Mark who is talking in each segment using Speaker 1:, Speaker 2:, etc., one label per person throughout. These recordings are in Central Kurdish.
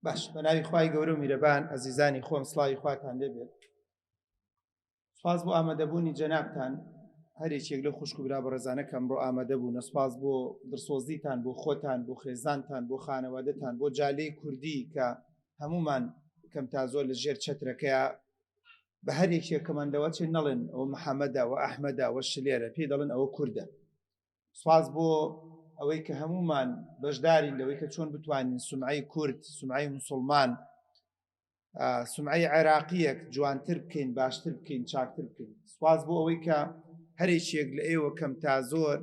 Speaker 1: باش بە ناوی خوای گەورە و میرەبان ئەزیزانی خۆم سڵاوی خواتان لێبێت سپاس بۆ ئامادەبوونی جەنابتان هەرێکێک لەو خوشک و برا بەڕێزانە کە ئەمڕۆ ئامادە بوون سپاس بۆ دڵسۆزیتان بۆ خۆتان بۆ خێزانتان بۆ خانەوادەتان بۆ جالەی کوردی کە هەمومان کەم تا زۆر لە ژێر چەترەکەیا بە هەر یەکێکەمان لەوە چێ نەڵێن ئەوە محەممەدە و ئەحمەدە و شلێرە پێی دەڵێن ئەوە کوردە سپاس بۆ ئەوەی کە هەمومان بەشدارین لەوەی کە چۆن بتوانین سمعی کورد سمعی مسلمان سمعی عێراقیەک جوانتر بکەین باشتر بکەین چاکتر بکەین سپاس بۆ ئەوەی کە هەرێکێک لە ئێوە کەم تا زۆر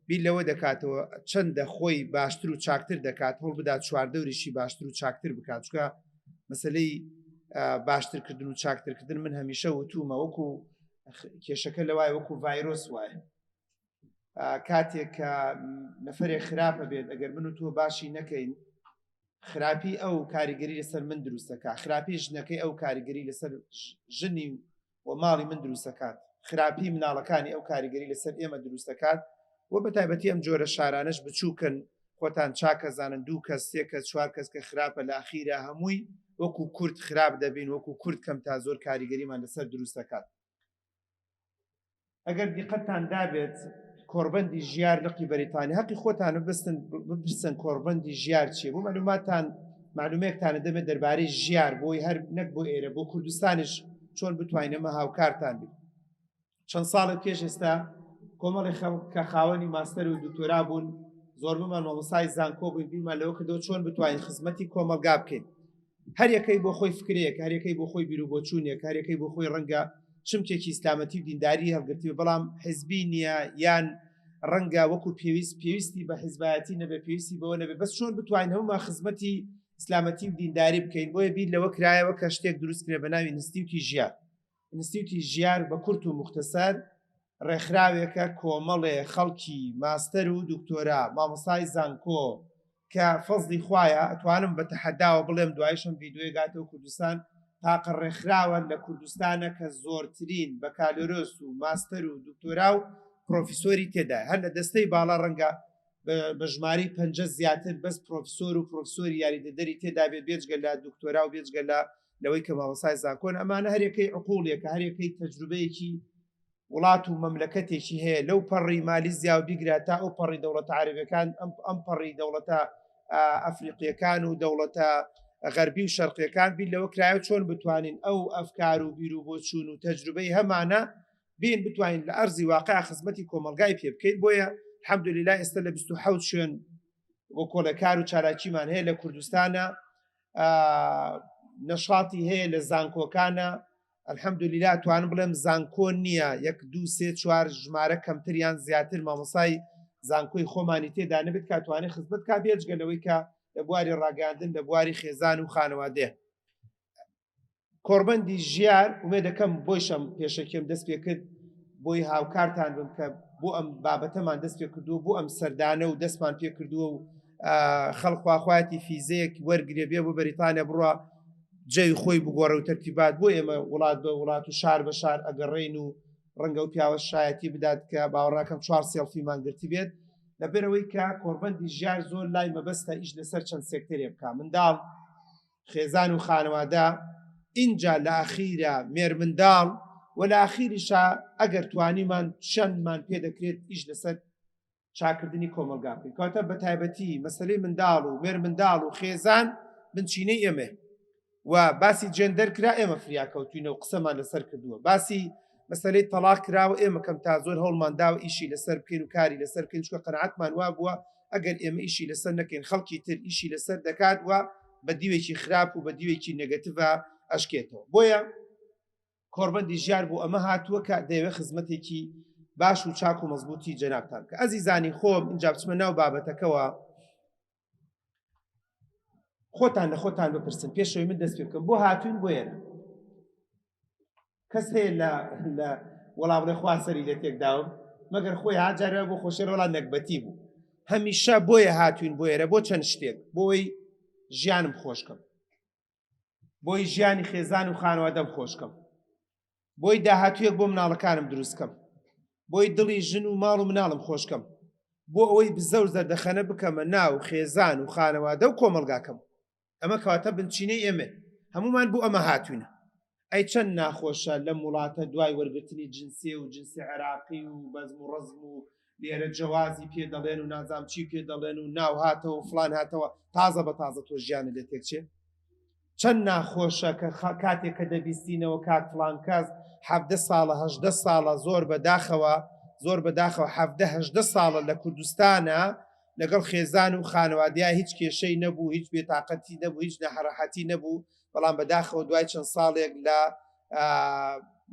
Speaker 1: بیر لەوە دەکاتەوە چەندە خۆی باشتر و چاکتر دەکات هەوڵ بدات چواردەوریشی باشتر و چاکتر بکات چکە مەسلەی باشترکردن و چاکترکردن من هەمیشە وتومە وەکو کێشەکە لەوای وەکو ڤایرۆس وایە کاتێک کە نەفرێک خراپە بێت ئەگەر من و تۆ باشی نەکەین خراپی ئەو کاریگەری لەسەر من دروستەکە خراپی ژنەکەی ئەو کاریگەری لەسەر ژنی و ماڵی من دروستەکات خراپی مناڵەکانی ئەو کاریگەری لەسەر ئێمە دروستەکات و بە تایبەتی ئەم جۆرە شارانەش بچووکن خۆتان چاکەزانن دوو کەس سێ کەس چوار کەس کە خراپە لە ئەخیرا هەمووی وەکو کورد خراپ دەبین وەکو کورد کەم تا زۆر کاریگەریمان لەسەر دروستەکات ئەگەر دیقەتتان دابێت کۆڕبەندی ژیار لقی بەریتانی هەقی خۆتان ببستن بپرسن کۆڕبەندی ژیار چیە بۆ معلوماتان معلومێکتانە دەبێت دەربارەی ژیار بۆی هەر نەک بۆ ئێرە بۆ کوردستانش چۆن بتوانین ئەمە هاوکارتان بین چەند ساڵێک پێش ئێستا کۆمەڵی خەڵک کە خاوەنی ماستەر و دکتۆرا بوون زۆربەمان مامۆستای زانکۆ بووین بیرمان لەوە کردەوە چۆن بتوانین خزمەتی کۆمەڵگا بکەین هەریەکەی بۆ خۆی فکرەیەک، هەریەکەی بۆ خۆی بیروبۆچوونێک، هەریەکەی بۆ خۆی ڕەنگە چمکێکی ئیسلامەتی و دینداری هەڵگرتبێ، بەڵام حزبی نییە یان ڕەنگە وەکو پێویست پێویستی بە حزبایەتی نەبێ، پێویستی بەوە نەبێ، بەس چۆن بتوانین هەموومان خزمەتی ئیسلامەتی و دینداری بکەین، بۆیە بیر لەوە کرایەوە کە شتێک دروست کرێ بە ناوی ئینستیوتی ژیار. ئینستیوتی ژیار بە کورت و موختەسەر ڕێکخراوێکە کۆمەڵێ خەڵکی ماستەر و دکتۆرا، مامۆستای زانکۆ، کە فەزڵی خوایە ئەتوانم بە تەحەداوە بڵێم دوایش ئەم ڤیدیۆیە گاتەوە کوردستان تاقە ڕێکخراوە لە کوردستانە کە زۆرترین بەکالۆرۆس و ماستەر و دکتۆرا و پرۆفیسۆری تێدایە هەر لە دەستەی باڵا ڕەنگە بە ژمارەی پەنجە زیاتر بەس پرۆفیسۆر و پرۆفیسۆری یاریدەدەری تێدا بێت بێجگە لە دکتۆرا و بێجگە لە لەوەی کە مامۆستای زانکۆن ئەمانە هەرێکەی عقوڵێکە هەرێکەی تەجروبەیەکی وڵات و مەملەکەتێکی هەیە لەو پەڕی مالیزیا و بیگرە تا ئەو پەڕی دەوڵەتە عەرەبەکان ئەم ئەم پەڕی دەوڵەتە ئەفریقیەکان و دەوڵەتە غەربی و شەرقیەکان بیر لەوە کرایە چۆن بتوانین ئەو ئەفکار و بیر و بۆچوون و تەجروبەی هەمانە بین بتوانین لە ئەرزی واقع خزمەتی کۆمەلگای پێ بکەین بۆیە الحمدلله ئێستا لە 27 شوێن وەکۆڵێکار و چالاکیمان هەیە لە کوردستانە نەشاتی هەیە لە زانکۆکانە الحمدللە توانم بڵێم زانکۆ نییە یەک دوو سێ چوار ژمارە کەمتر یان زیاتر مامۆسای زانکۆی خۆمانی تێدا نەبێت کا توانێت خزمەت کا بێجگە لەوەی کە لە بواری ڕاگەاندن لە بواری خێزان و خانەوادەیە کۆڕبەندی ژیار ئومێ دەکەم بۆیشم پێشەکیم دەست پێ کرد بۆی هاوکارتان بم کە بۆ ئەم بابەتەمان دەست پێ کردووە بۆ ئەم سەردانە و دەستمان پێ کردووە و خەڵک خواخوایەتی فیزەیەک وەرگێ بێ بۆ بەریتانیا بڕە جێی خۆی بگۆڕێ و تەرتیبات بۆ ئێمە وڵات بە وڵات و شار بە شار ئەگەڕێین و ڕەنگە و پیاوە شایەتی بدات کە باوەڕناکەم چوار سێڵفیمان گرتی بێت لەبەرەوەی کە کۆڕبەندی ژیار زۆر لای مەبەستە ئیش لەسەر چەند سێکتەرێ بکە منداڵ خێزان و خانەوادە ئینجا لە ئەخیرە مێرمنداڵ و لە ئەخیریشا ئەگەر توانیمان چەندمان پێ دەکرێت ئیش لەسەر چاکردنی کۆمەڵگا بکەین کەواتە بە تایبەتی مەسەلەی منداڵ و مێرمنداڵ و خێزان بنچینەی ئێمە و باسی جێندەر کرا ئێمە فریا کەوتوینە و قسەمان لەسەر کردووە باسی مەسلەی تەلاق کراوە ئێمە کەم تا زۆر هەوڵمان داوە ئیشی لەسەر بکەین و کاری لەسەر بکەین چونکە قەناعەتمان وا بووە ئەگەر ئێمە ئیشی لەسەر نەکەین خەڵکی تر ئیشی لەسەر دەکات و بە دیوێکی خراپ و بە دیوێکی نێگەتیڤە ئەشکێتەوە بۆیە کۆڕبەندی ژیار بۆ ئەمە هاتووە کە دەیەوێت خزمەتێکی باش و چاک و مەزبوطی جەنابتان بکە ئەزیزانی خۆم اینجا بچمە ناو بابەتەکەوە خۆتان لە خۆتان بپرسن پێشەوەی من دەست پێ بکەم بۆ هاتوین بۆ ئێرە کەس هەیە لە لە وەڵام بڵێ خوا سەری لێ تێکداوم مەگەر خۆی هاجارە بۆ خۆشێ وەڵام نەگبەتی بوو هەمیشە بۆیە هاتوین بۆ ئێرە بۆ چەند شتێک بۆی ژیانم خۆشکەم بۆی ژیانی خێزان و خانەوادەم خۆشکەم بۆی داهاتوویەک بۆ مناڵەکانم دروستکەم بۆی دڵی ژن و ماڵ و مناڵم خۆشکەم بۆ ئەوەی بزە و زەردەخەنە بکەمە ناو خێزان و خانەوادە و کۆمەڵگاکەم. ئەمە کەواتە بنچینەی ئێمە هەمومان بۆ ئەمە هاتوینە. ئەی چەند ناخۆشە لەم وڵاتە دوای وەرگرتنی جنسیە و جنسی عێراقی و بەزم و ڕەزم و لێرە جەوازی پێ دەڵێن و نازام چی پێ دەڵێن و ناو هاتەوە و فڵان هاتەوە تازە بە تازە تۆ ژیانت لێ تێکچێ. چەند ناخۆشە کە کاتێک کە دەبیستینەوە کاک فڵان کەس حەڤدە ساڵە 18 ساڵە زۆر بەداخەوە زۆر بەداخەوە حەڤدە 18 ساڵە لە کوردستانە لەگەڵ خێزان و خانەوادەیا هیچ کێشەی نەبوو هیچ بێتاقەتی نەبوو هیچ ناحەڕەحەتی نەبوو بەڵام بەداخەوە دوای چەند ساڵێک لە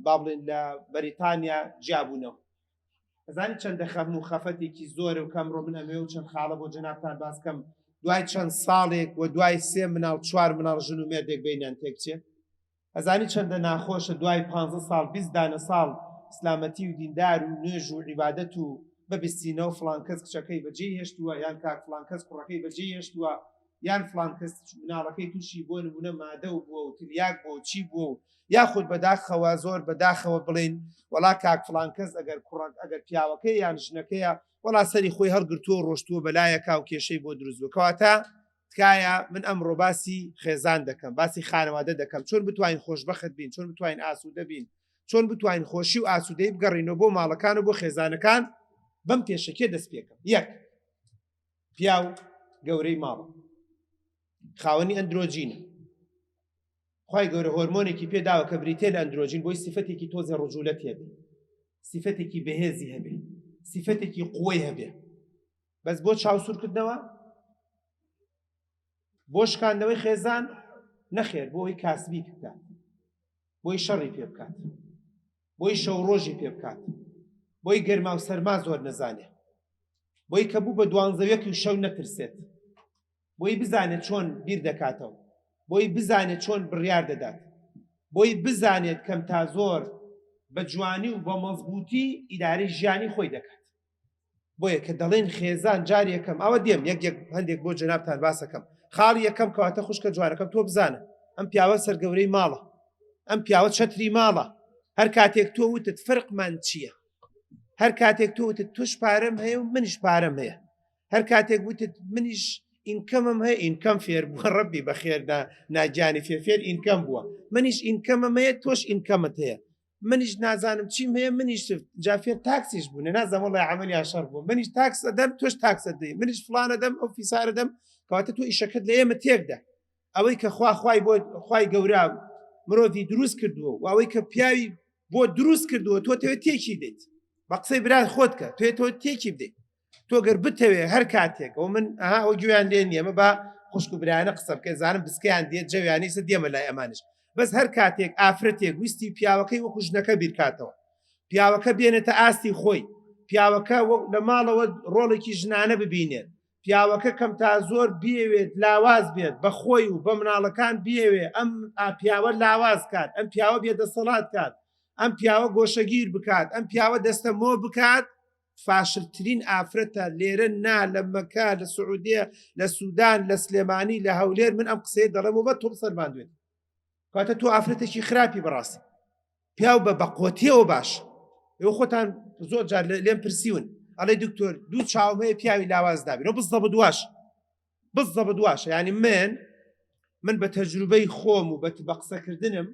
Speaker 1: با بڵێن لە بەریتانیا جیابوونەوە. ئەزانی چەندە خەم و خەفەتێکی زۆرە و کەم ڕۆ من ئەمەوێ و چەند خاڵە بۆ جەنابتان باس کەم دوای چەند ساڵێک و دوای سێ مناڵ چوار مناڵ ژن و مێردێک بینیان تێکچێ. ئەزانی چەندە ناخۆشە دوای پانزە ساڵ 20 دانە ساڵ ئیسلامەتی و دیندار و نوێژ و عیبادەت و ببیستینەوە فڵان کەس کچەکەی بەجێی هێشتووە یان کاک فڵان کەس کوڕەکەی بەجێی هێشتووە یان فڵان کەس مناڵەکەی تووشی بۆ نمونە مادە و بووە و تلیاک بووە و چی بووە و یاخود بەداخەوە زۆر بەداخەوە بڵێین وەڵا کاک فڵان کەس ئەگەر کوڕەک ئەگەر پیاوەکەی یان ژنەکەیە وەڵا سەری خۆی هەڵگرتووە و ڕۆشتووە بەلایەکا و کێشەی بۆ دروست بووە. کەواتە تکایە من ئەمڕۆ باسی خێزان دەکەم، باسی خانەوادە دەکەم، چۆن بتوانین خۆشبەخت بین، چۆن بتوانین ئاسوودە بین، چۆن بتوانین خۆشی و ئاسوودەیی بگەڕینەوە بۆ ماڵەکان و بۆ خێزانەکان، بەم پێشەکیە دەست پێکەم. یەک، پیاو گەورەی ماڵە، خاوەنی ئەندرۆجینە، خوای گەورە هۆرمۆنێکی پێ داوە کە بریتیە لە ئەندرۆجین بۆی سیفەتێکی تۆزێ ڕجولەت هەبێ، سیفەتێکی بەهێزی هەبێ، سیفەتێکی قوەی هەبێ. بەس بۆ چاوسوورکردنەوە بۆ شکاندنەوەی خێزان نەخێر، بۆ ئەوی کاسبی بکات، بۆی شەڕی پێ بکات، بۆی شەو ڕۆژی پێ بکات، بۆی گەرما و سەرما زۆر نەزانێ، بۆی کە بوو بە دوانزەویەکی و شەو نەترسێت، بۆی بزانێت چۆن بیر دەکاتەوە، بۆی بزانێت چۆن بڕیار دەدات، بۆی بزانێت کەم تا زۆر بە جوانی و بە مەزبووتی ئیدارەی ژیانی خۆی دەکات. بۆیە کە دەڵێن خێزان جار یەکەم ئەوە دێم یەک یەک هەندێک بۆ جەنابتان باسەکەم. خاڵی یەکەم کەواتە خوشکە جوانەکەم تۆ بزانە ئەم پیاوە سەرگەورەی ماڵە، ئەم پیاوە چەتری ماڵە. هەر کاتێک تۆ وتت فەرقمان چییە، هەر کاتێک تۆ وتت تۆش پارەم هەیە و منیش پارەم هەیە، هەر کاتێک وتت منیش income م هەیە، income فێر بووە ڕەبی بەخێر ناگیانی فێر فێر income بووە، منیش income م هەیە تۆش income ت هەیە، منیش نازانم چیم هەیە، منیش جا فێر tax یش بوو، نازانم وەڵای عەمەلیان شەڕ بوو، منیش tax ئەدەم تۆش tax ئەدەی، منیش فڵان ئەدەم ئەو فیسار ئەدەم. کەواتە تۆ ئیشەکەت لە ئێمە تێکدا. ئەوەی کە خوا خوای بۆ خوای گەورە مرۆڤی دروست کردووە و ئەوەی کە پیاوی بۆ دروست کردووە تۆ تەوێت تێکی بدەیت. بە قسەی برای خۆت کە تۆ تۆ تێکی بدەیت. تۆ گەر بتەوێ هەر کاتێک ئەو من ئەها ئەو گوێیان لێ نییە، ئەمە با خوشک و برایانە قسە بکەن، زانم بسکەیان دێت جەویانی سە دێمە لای ئەمانش. بەس هەر کاتێک ئافرەتێک ویستی پیاوەکەی وەکو ژنەکە بیرکاتەوە، پیاوەکە بێنێتە ئاستی خۆی، پیاوەکە لە ماڵەوە ڕۆڵێکی ژنانە ببینێت، پیاوەکە کەم تا زۆر بیەوێت لاواز بێت بە خۆی و بە مناڵەکان بیەوێ ئەم پیاوە لاواز کات، ئەم پیاوە بێدەسەڵات کات، ئەم پیاوە گۆشەگیر بکات، ئەم پیاوە دەستە مۆ بکات، فاشلترین ئافرەتە لێرە نا لە مەکە لە سعودیە لە سودان لە سلێمانی لە هەولێر. من ئەم قسەیە دەڵێم و بە تۆم سەلماندوێت. کاتە تۆ ئافرەتێکی خراپی بەڕاستی پیاو بە بەقۆتیەوە باش. ئێوە خۆتان زۆر جار لێم پرسیون ئەڵێ دکتۆر دوو چاوم هەیە پیاوی لاواز نابینەوە. بزەبت واش بزەبت واشە. یعنی من بە تەجروبەی خۆم و بە قسەکردنم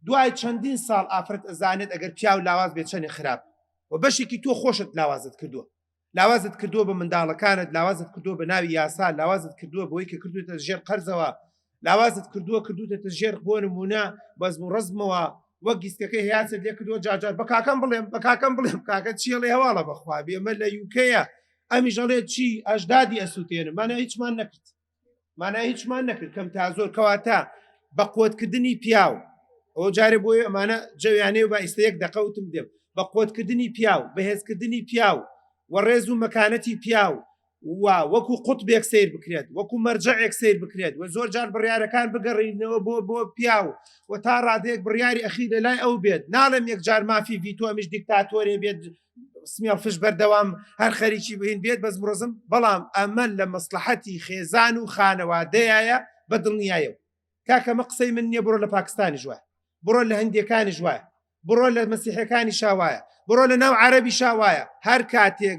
Speaker 1: دوای چەندین ساڵ ئافرەت ئەزانێت ئەگەر پیاو لاواز بێت چەندی خراپ و بەشێکی تۆ خۆشت لاوازت کردووە، لاوازت کردووە بە منداڵەکانت، لاوازت کردووە بە ناوی یاسا، لاوازت کردووە بۆی کە کردوتە ژێر قەرزەوە، لاوازت کردووە کردوتەتە ژێر بۆ نمونە بەزم و ڕەزمەوە وەک گیسکەکەی هیاست لێ کردووە. جاجار بە کاکەم بڵێم بە کاکەم بڵێم کاکە چیەڵێ هەواڵە بەخوا بێمە لە یوکەیە، ئەمیش ئەڵێ چی ئەژدادی ئەسووتێنم. مانا هیچمان نەکرد، مانا هیچمان نەکرد کەم تا زۆر. کەواتە بە قوتکردنی پیاو ئەو جارێ بۆیە ئەمانە جەویانەیە و با ئیستا یەک دەقە وتم دێم. بە قوتکردنی پیاو، بەهێزکردنی پیاو و ڕێز و مەکانەتی پیاو و وەکو قوتبێک سەیر بکرێت، وەکو مەرجەعێک سەیر بکرێت و زۆر جار بڕیارەکان بگەڕینەوە بۆ پیاو و تا ڕادەیەک بڕیاری ئەخیر لە لای ئەو بێت. ناڵێم یەکجار مافی ڤیتۆ ئەمیش دیکتاتۆرێ بێت سمیڵ فش بەردەوام هەر خەریکی بهین بێت بەس مرۆزم، بەڵام ئەمە لە مەسلحەتی خێزان و خانەوادەیە بە دڵنیایەوە. کاکە مە قسەی من نییە، بڕۆ لە پاکستانیش وایە، بڕۆ لە هەندیەکانیش وایە، بڕۆ لە مەسیحەکانی شاوایە، بڕۆ لە ناو عەرەبی شاوایە. هەر کاتێک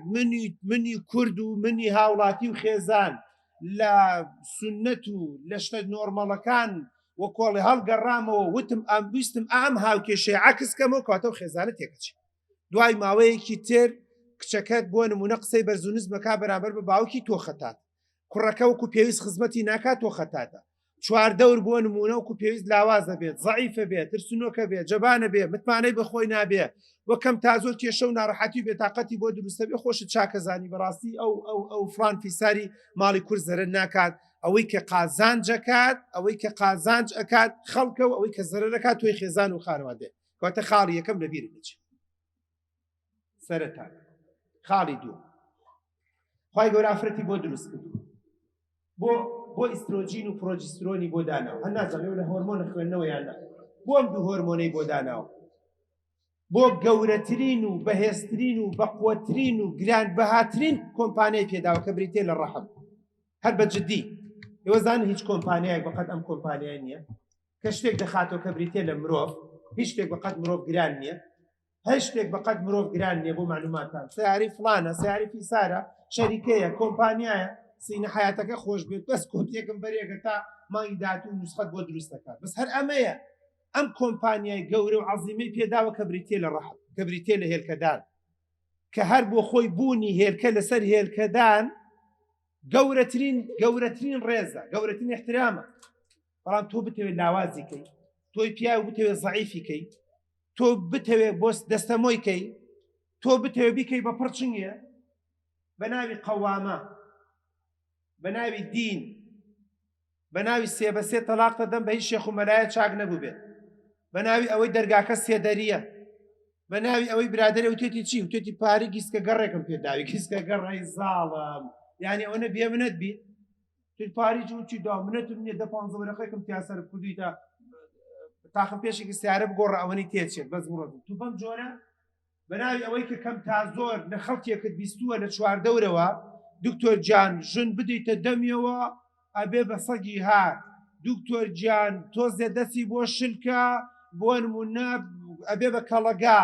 Speaker 1: منی کورد و منی هاوڵاتی و خێزان لە سوننەت و لە شتە نۆرمەڵەکان و کۆڵی هەڵگەڕامەوە وتم ئەم ویستم ئەم هاوکێشەیە عەکس کەمەوە، کەواتە ئەو خێزانە تێکەچێ. دوای ماوەیەکی تر کچەکەت بۆ نمونە قسەی بەرز و نزمەکە بەرامبەر بە باوکی تۆ خەتات، کوڕەکە وەکو پێویست خزمەتی ناکات تۆ خەتاتە، چواردەور بۆ نمونە وەکو پێویست لاوازە بێت، زەعیفە بێت، ترسنۆکە بێت، جەبانە بێت، متمانەی بە خۆی نابێ و کەم تا زۆر کێشە و ناڕەحەتی و بێتاقەتی بۆ دروستە بێ، خۆشت چاکەزانی بەڕاستی ئەو ئەو ئەو فڵان فیساری ماڵی کورد زەرەر ناکات، ئەوەی کە قازانج ئەکات، ئەوەی کە قازانج ئەکات خەڵکە و ئەوەی کە زەرەر ئەکات تۆی خێزان و خانەوادەیە. کەواتە خاڵی یەکەم لەبیرت نەچێت سەرەتا. خاڵی دوو، خوای گەورە ئافرەتی بۆ دروست کردووە، بۆ بۆ ئیسترۆجین و پرۆجسترۆنی بۆ داناوە. هەر نازانم لە هۆرمۆنە خوێندنەوە یان نا، بۆ ئەم دوو هۆرمۆنەی بۆ داناوە، بۆ گەورەترین و بەهێزترین و بەقوەترین و گرانبەهاترین کۆمپانیای پێداوە کە بریتیە لە ڕەحم. هەر بە جدی ئێوە زانن هیچ کۆمپانیایەک بەقەد ئەم کۆمپانیای نییە کە شتێک دەخاتەوە کە بریتیە لە مرۆڤ. هیچ شتێک بەقەد مرۆڤ گران نییە، هیچ شتێک بەقەد مرۆڤ گران نییە. بۆ معلوماتان سیاری فلانە، سیاری فیسارە، شەریکەیە، کۆمپانیایە، سینە حیاتەکە خۆش بێت بەس کۆتێکم بەرێگە تا مانگی داهاتوو نوسخەت بۆ دروست دەکات. بەس هەر ئەمەیە ئەم کۆمپانیای گەورە و عەزیمەی پێداوە کە بریتیە لە ڕەحم، کە بریتیە لە هێلکەدان، کە هەر بۆ خۆی بوونی هێلکە لەسەر هێلکەدان گەورەترین گەورەترین ڕێزە، گەورەترین احترامە. بەڵام تۆ بتەوێت لاوازی کەی، تۆی پیاو بتەوێت زەعیفی کەی، تۆ بتەوێت بۆ دەستەمۆی کەی، تۆ بتەوێت بیکەی بە پڕچنگێ بە ناوی قەوامە، بە ناوی دین، بە ناوی سێ بە سێ تەلاق دەدەم بە هیچ شێخ و مەلایە چاک نەبوو بێت، بە ناوی ئەوەی دەرگاکە سێدەریە، بە ناوی ئەوەی برادەرێ وتێتی چی وتێتی پاری گیسکە گەڕێکم پێداوی، گیسکە گەڕی زاڵم، یعنی ئەوەنە بێمنەت بی تر پاری چی دا منەتم نییە، دە پانزە وەرەقێکم تیا سەرف کردووی تا تاقم پێشێکی سیارە بگۆڕە ئەوەنی تێچێت بەس بڕۆ. تو بەم جۆرە بە ناوی ئەوەی کە کەم تا زۆر لە خەڵکێکت بیستووە لە چواردەورەوە دکتۆر گیان ژن بدەیتە دەمیەوە ئەبێ بە سەگی هار، دکتۆر گیان تۆزێ دەستی بۆ شلکە بۆ نمونە ئەبێ بە کەڵەگا،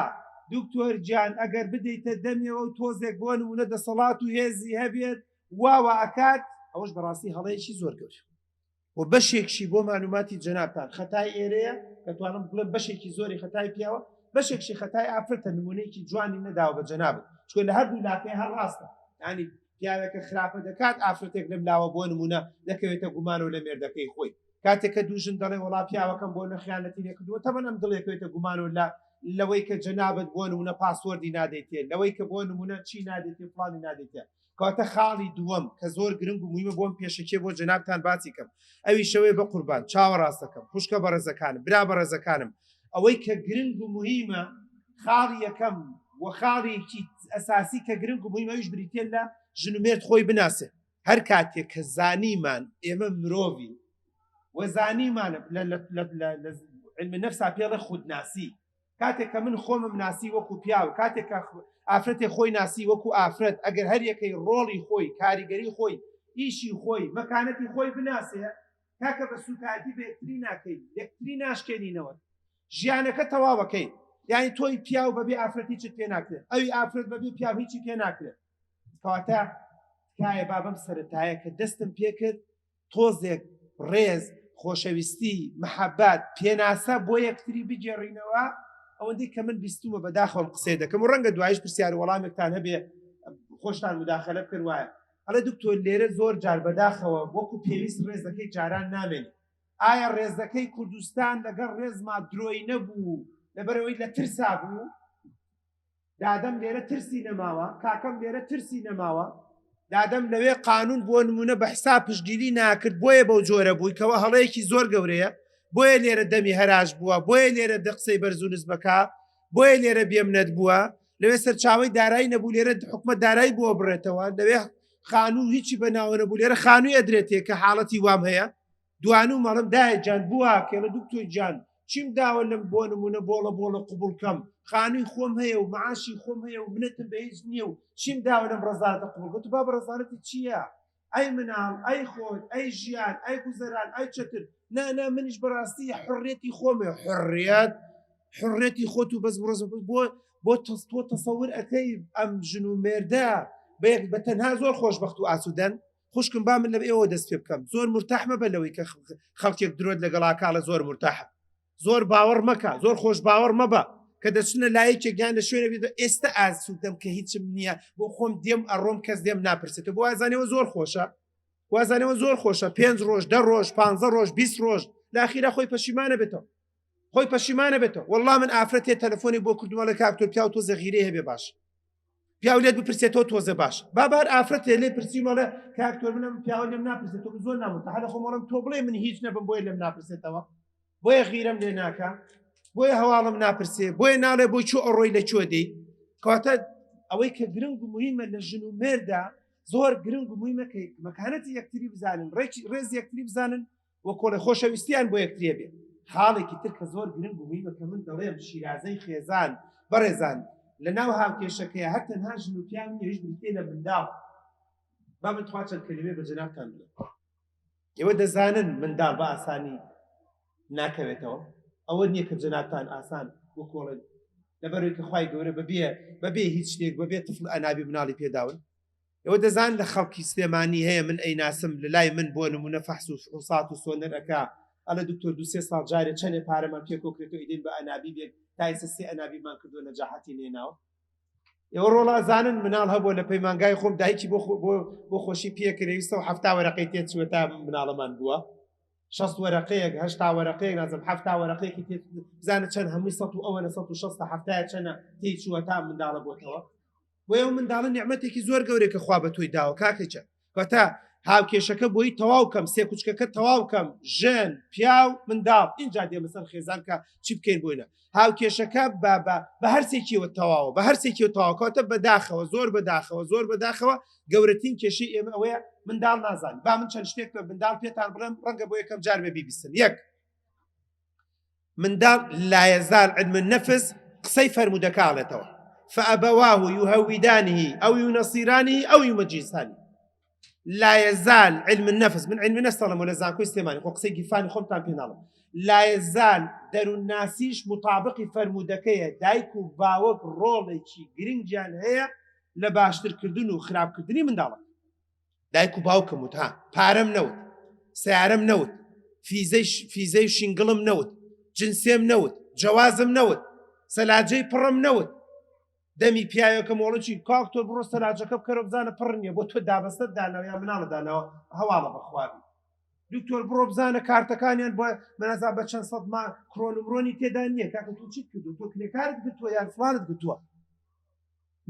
Speaker 1: دکتۆر گیان ئەگەر بدەیتە دەمیەوە و تۆزێک بۆ نمونە دەسەڵات و هێزی هەبێت واوە ئەکات. ئەوەش بەڕاستی هەڵەیەکی زۆر گەورە و بەشێکشی بۆ معلوماتی جەنابتان خەتای ئێرەیە کە توانم بڵێم بەشێکی زۆری خەتای پیاوە، بەشێکشی خەتای ئافرەتە، نمونەیەکی جوانی نەداوە بە جەنابت، چونکە لە هەردوو لاکەی هەر ڕاستە. ینی پیاوێکە خراپە دەکات، ئافرەتێک لەم لاوە بۆ نمونە دەکەوێتە گومانەوە لە مێردەکەی خۆی. کاتێک کە دوو ژن دەڵێ وەڵا پیاوەکەم بۆ نەخیانەتی لێکردووە، تەبەن ئەم دڵێکەوێتە گومانەوە لە لەوەی کە جەنابت بۆ نمونە پاسۆردی نادەیتێ، لەوەی کە بۆ نمونە چی نادەیتێ، فڵانی نادەیتێ. کەواتە خاڵی دووەم کە زۆر گرنگ و مویمە بۆم پێشەکیە بۆ جەنابتان باسی کەم ئەویش ئەوەیە بە قوربان چاوە ڕاستەکەم خوشکە بەڕێزەکانم برا بەڕێزەکانم ئەوەی کە گرنگ و موهیمە خاڵی یەکەم و خاڵێکی ئەساسی کە گرنگ و موهیمە ئەویش بریتیە لە ژن و مێرد خۆی بناسێ. هەر کاتێک کە زانیمان ئێمە مرۆڤین و زانیمان لە علم نفسا پێڵێ خودناسی، کاتێک کە من خۆمم ناسی وەکو پیاو، کاتێک کە ئافرەتێک خۆی ناسی وەکو ئافرەت، ئەگەر هەر یەکەی ڕۆڵی خۆی، کاریگەری خۆی، ئیشی خۆی، مەکانەتی خۆی بناسێ، کاکە بە سوکایەتی بە یەکتری ناکەین، یەکتری ناشکێنینەوە، ژیانەکە تەواوەکەین. یعنی تۆی پیاو بەبێ ئافرەت هیچت پێ ناکرێت، ئەوی ئافرەت بەبێ پیاو هیچی پێ ناکرێت. کەواتە تکایە بابم سەرەتایە کە دەستم پێکرد تۆزێک ڕێز، خۆشەویستی، مەحەبەت، پێناسە بۆ یەکتری بگێڕینەوە، ئەوەندەی کە من بیستومە بەداخەوەم قسەی دەکەم و ڕەنگە دوایش پرسیار و وەڵامێکتان هەبێ خۆشتان مداخلە بکەن. وایە ئەڵێ دکتۆر لێرە زۆر جار بەداخەوە وەکو پێویست ڕێزەکەی جاران نامێنێ. ئایا ڕێزەکەی کوردستان لەگەڵ ڕێزما درۆی نەبوو لەبەرەوەی لە ترسا بوو؟ دادەم لێرە ترسی نەماوە، کاکەم لێرە ترسی نەماوە، دادەم لەوێ قانون بۆ نمونە بە حساب پشتگیری ناکرد بۆیە بەو جۆرە بووی کەەوە هەڵەیەکی زۆر گەورەیە، بۆیە لێرە دەمی هەراش بووە، بۆیە لێرە دە قسەی بەرز و نزمەکە، بۆیە لێرە بێمنەت بووە، لەوێ سەرچاوەی دارایی نەبوو لێرە حکومەت دارایی بۆ بڕێتەوە، لەوێ خانوو هیچی بەناوە نەبوو لێرە خانووی ئەدرێتێ کە حاڵەتی وام هەیە. دوانوو مەڵم دایە جان بووە کێڵە دکتۆر جان چیم داوە لەم بۆ نمونە بۆڵە بۆڵە قوبڵ کەم خانووی خۆم هەیە و معاشی خۆم هەیە و منەتم بە هیچ نییە و چیم داوە لەم ڕەزالەتە قوبڵ کەم؟ تو بابە ڕەزالەتی چییە؟ ئەی مناڵ ئەی خۆت ئەی ژیان ئەی گوزەران ئەی چەتر نا نا منیش بەڕاستی حڕێتی خۆمێ حڕیەت حڕێتی خۆت و بەس بڕۆز بۆ بۆ تۆ تەسەور ئەەکەی ئەم ژن و مێردە بە یەک بە تەنها زۆر خۆشببخت و ئاسوودەن. خوشکم با من لە ئێوە دەست پێ بکەم زۆر مرتاح مەبە لەوەی کە خەڵکێک درۆت لەگەڵاکاڵە زۆر مرتاحم زۆر باوەڕ مەکە زۆر خۆش باوەڕ مەبە کە دەچنە لایەکێک یان لە شوێنە بێت ئێستا ئاسوودەم کە هیچم نییە بۆ خۆم دێم ئەڕۆم کەس دێم ناپرسێتەوە بۆ وازانەوە زۆر خۆشە وازانەوە زۆر خۆشە پێنج ڕۆژ دە ڕۆژ پ ڕۆژ 20 ڕۆژ لاخیرا خۆی پەشیمانە بێتەوە خۆی پەشیمانە بێتەوە والله من ئافرەتێ تەلەفۆنی بۆ کردومە لە کاکتۆر پیاو تۆ زەغیرەی هەبێ باش پیاو لێت بپرسێتەوە تۆزە باش با بار ئافرەتێ لێ پرسیمەڵێ کاکتۆر منم پیاوە لێم ناپرسێتەوە زۆر نامۆتە هەر خۆم وەڵم تۆ بڵێ من هیچ نەبم بۆیە لێم ناپرسێتەوە بۆیە غیرەم لێ ناکە بۆیە هەواڵم ناپرسێ بۆیە ناڵێ بۆ چۆ ئەڕۆی لە کوێ دێی کەواتە ئەوەی کە گرنگ و مهمە لە ژن و مێردا زۆر گرنگ و مهمە کە مەکانەتی یەکتری بزانن ڕێکی ڕێز یەکتری بزانن و کۆڵێ خۆشەویستیان بۆ یەکتریە بێ خاڵێکی تر کە زۆر گرنگ و مهمە کە من دەڵێم شیرازەی خێزان بەڕێزان لە ناو هاوکێشەکەی هەر تەنها ژن و پیاو نییە هیچ بریتیە لە منداڵ با من تخوا چەند کەلیمەی بە جەنابتان بڵێم ئێوە دەزانن منداڵ بە ئاسانی ناکەوێتەوە ئەوە نییە کە جەنابتان ئاسان وکۆڵێن لەبەرەوەی کە خوای گەورە بەبێ بەبێ هیچ شتێک بەبێ تفل ئەنابی مناڵی پێداون ئێوە دەزان لە خەڵکی سلێمانی هەیە من ئەیناسم لە لای من بۆ نمونە فەحس و فحوسات و سۆنەر ئەکا ئەڵێ دکتۆر دو سێ ساڵ جارێ چەنێ پارەمان پێ کۆکرێتەوە ئیدەین بە ئەنابیبێک تا ئێستا سێ ئەنابیبمان کردووە نەجاحەتی نێناوە ئێوە ڕۆڵ ئەزانن مناڵ هەبووە لە پەیمانگای خۆم دایکی بۆ بۆ خۆشی پێکرێویستە و هەفتا وەرەقەی تێ چووە تا مناڵەمان بووە شەست وەرەقەیەک هەشتا وەرەقەیەک نازم هەفتا وەرەقەیەکی تێ بزانە چەند هەمووی سەد و ئەوەنە سەد و شەست هەفتایە چەنە تێی چووە تا منداڵە بۆتەوە بۆیە ئەو منداڵە نیعمەتێکی زۆر گەورەیە کە خوا بە تۆی داوە کاکەچە کەتا هاوکێشەکە بۆی تەواو کەم سێ کوچکەکە تەواو کەم ژن پیاو منداڵ اینجا دێمە سەر خێزان کە چی بکەین بۆینە هاوکێشەکە بە بە بە هەرسێکیەوە تەواوە بە هەرسێکی تەواوکاتە بەداخەوە زۆر بەداخەوە زۆر بەداخەوە گەورەترین کێشەی ئێمە ئەوەیە منداڵ نازان با من چەند شتێک بە منداڵ پێتان بڵێم ڕەنگە بۆ یەکەم جار بێ بیبیستن یەک منداڵ لا يزال علم النفس قسەی فەرموودەکە ئاڵێتەوە فأبواه يهودانه أو ينصرانه أو يمجسانه لا يزال علم النفس من علم النفس دەڵێم لە زانکۆی سلێمانی خۆ قسەی گیرفانی خۆمتان پێ ناڵم لا يزال دەروونناسیش مطابقی فەرموودەکەیە دایک و باوەک ڕۆڵێکی گرنگیان هەیە لە باشترکردن و خراپکردنی منداڵە دایک و باوکم وت ها پارەم نەوت سیارەم نەوت فیزەی فیزەی شینگڵم نەوت جنسێم نەوت جەوازم نەوت سەلاجەی پڕم نەوت دەمی پیاوێکە مۆڵەکی کاک تۆ بڕۆ سەلاجەکە بکەرەوە بزانە پڕ نییە بۆ تۆ دابەستە داناوە یا مناڵە داناوە هەواڵە بەخوابی دکتۆر بڕۆ بزانە کارتەکانیان بۆ منازا بە چەند سەد ما کرۆن و مرۆنی تێدا نییە کاکە تۆ چیت کردو تۆ کرێکارت گرتووە یان فڵانت گرتووە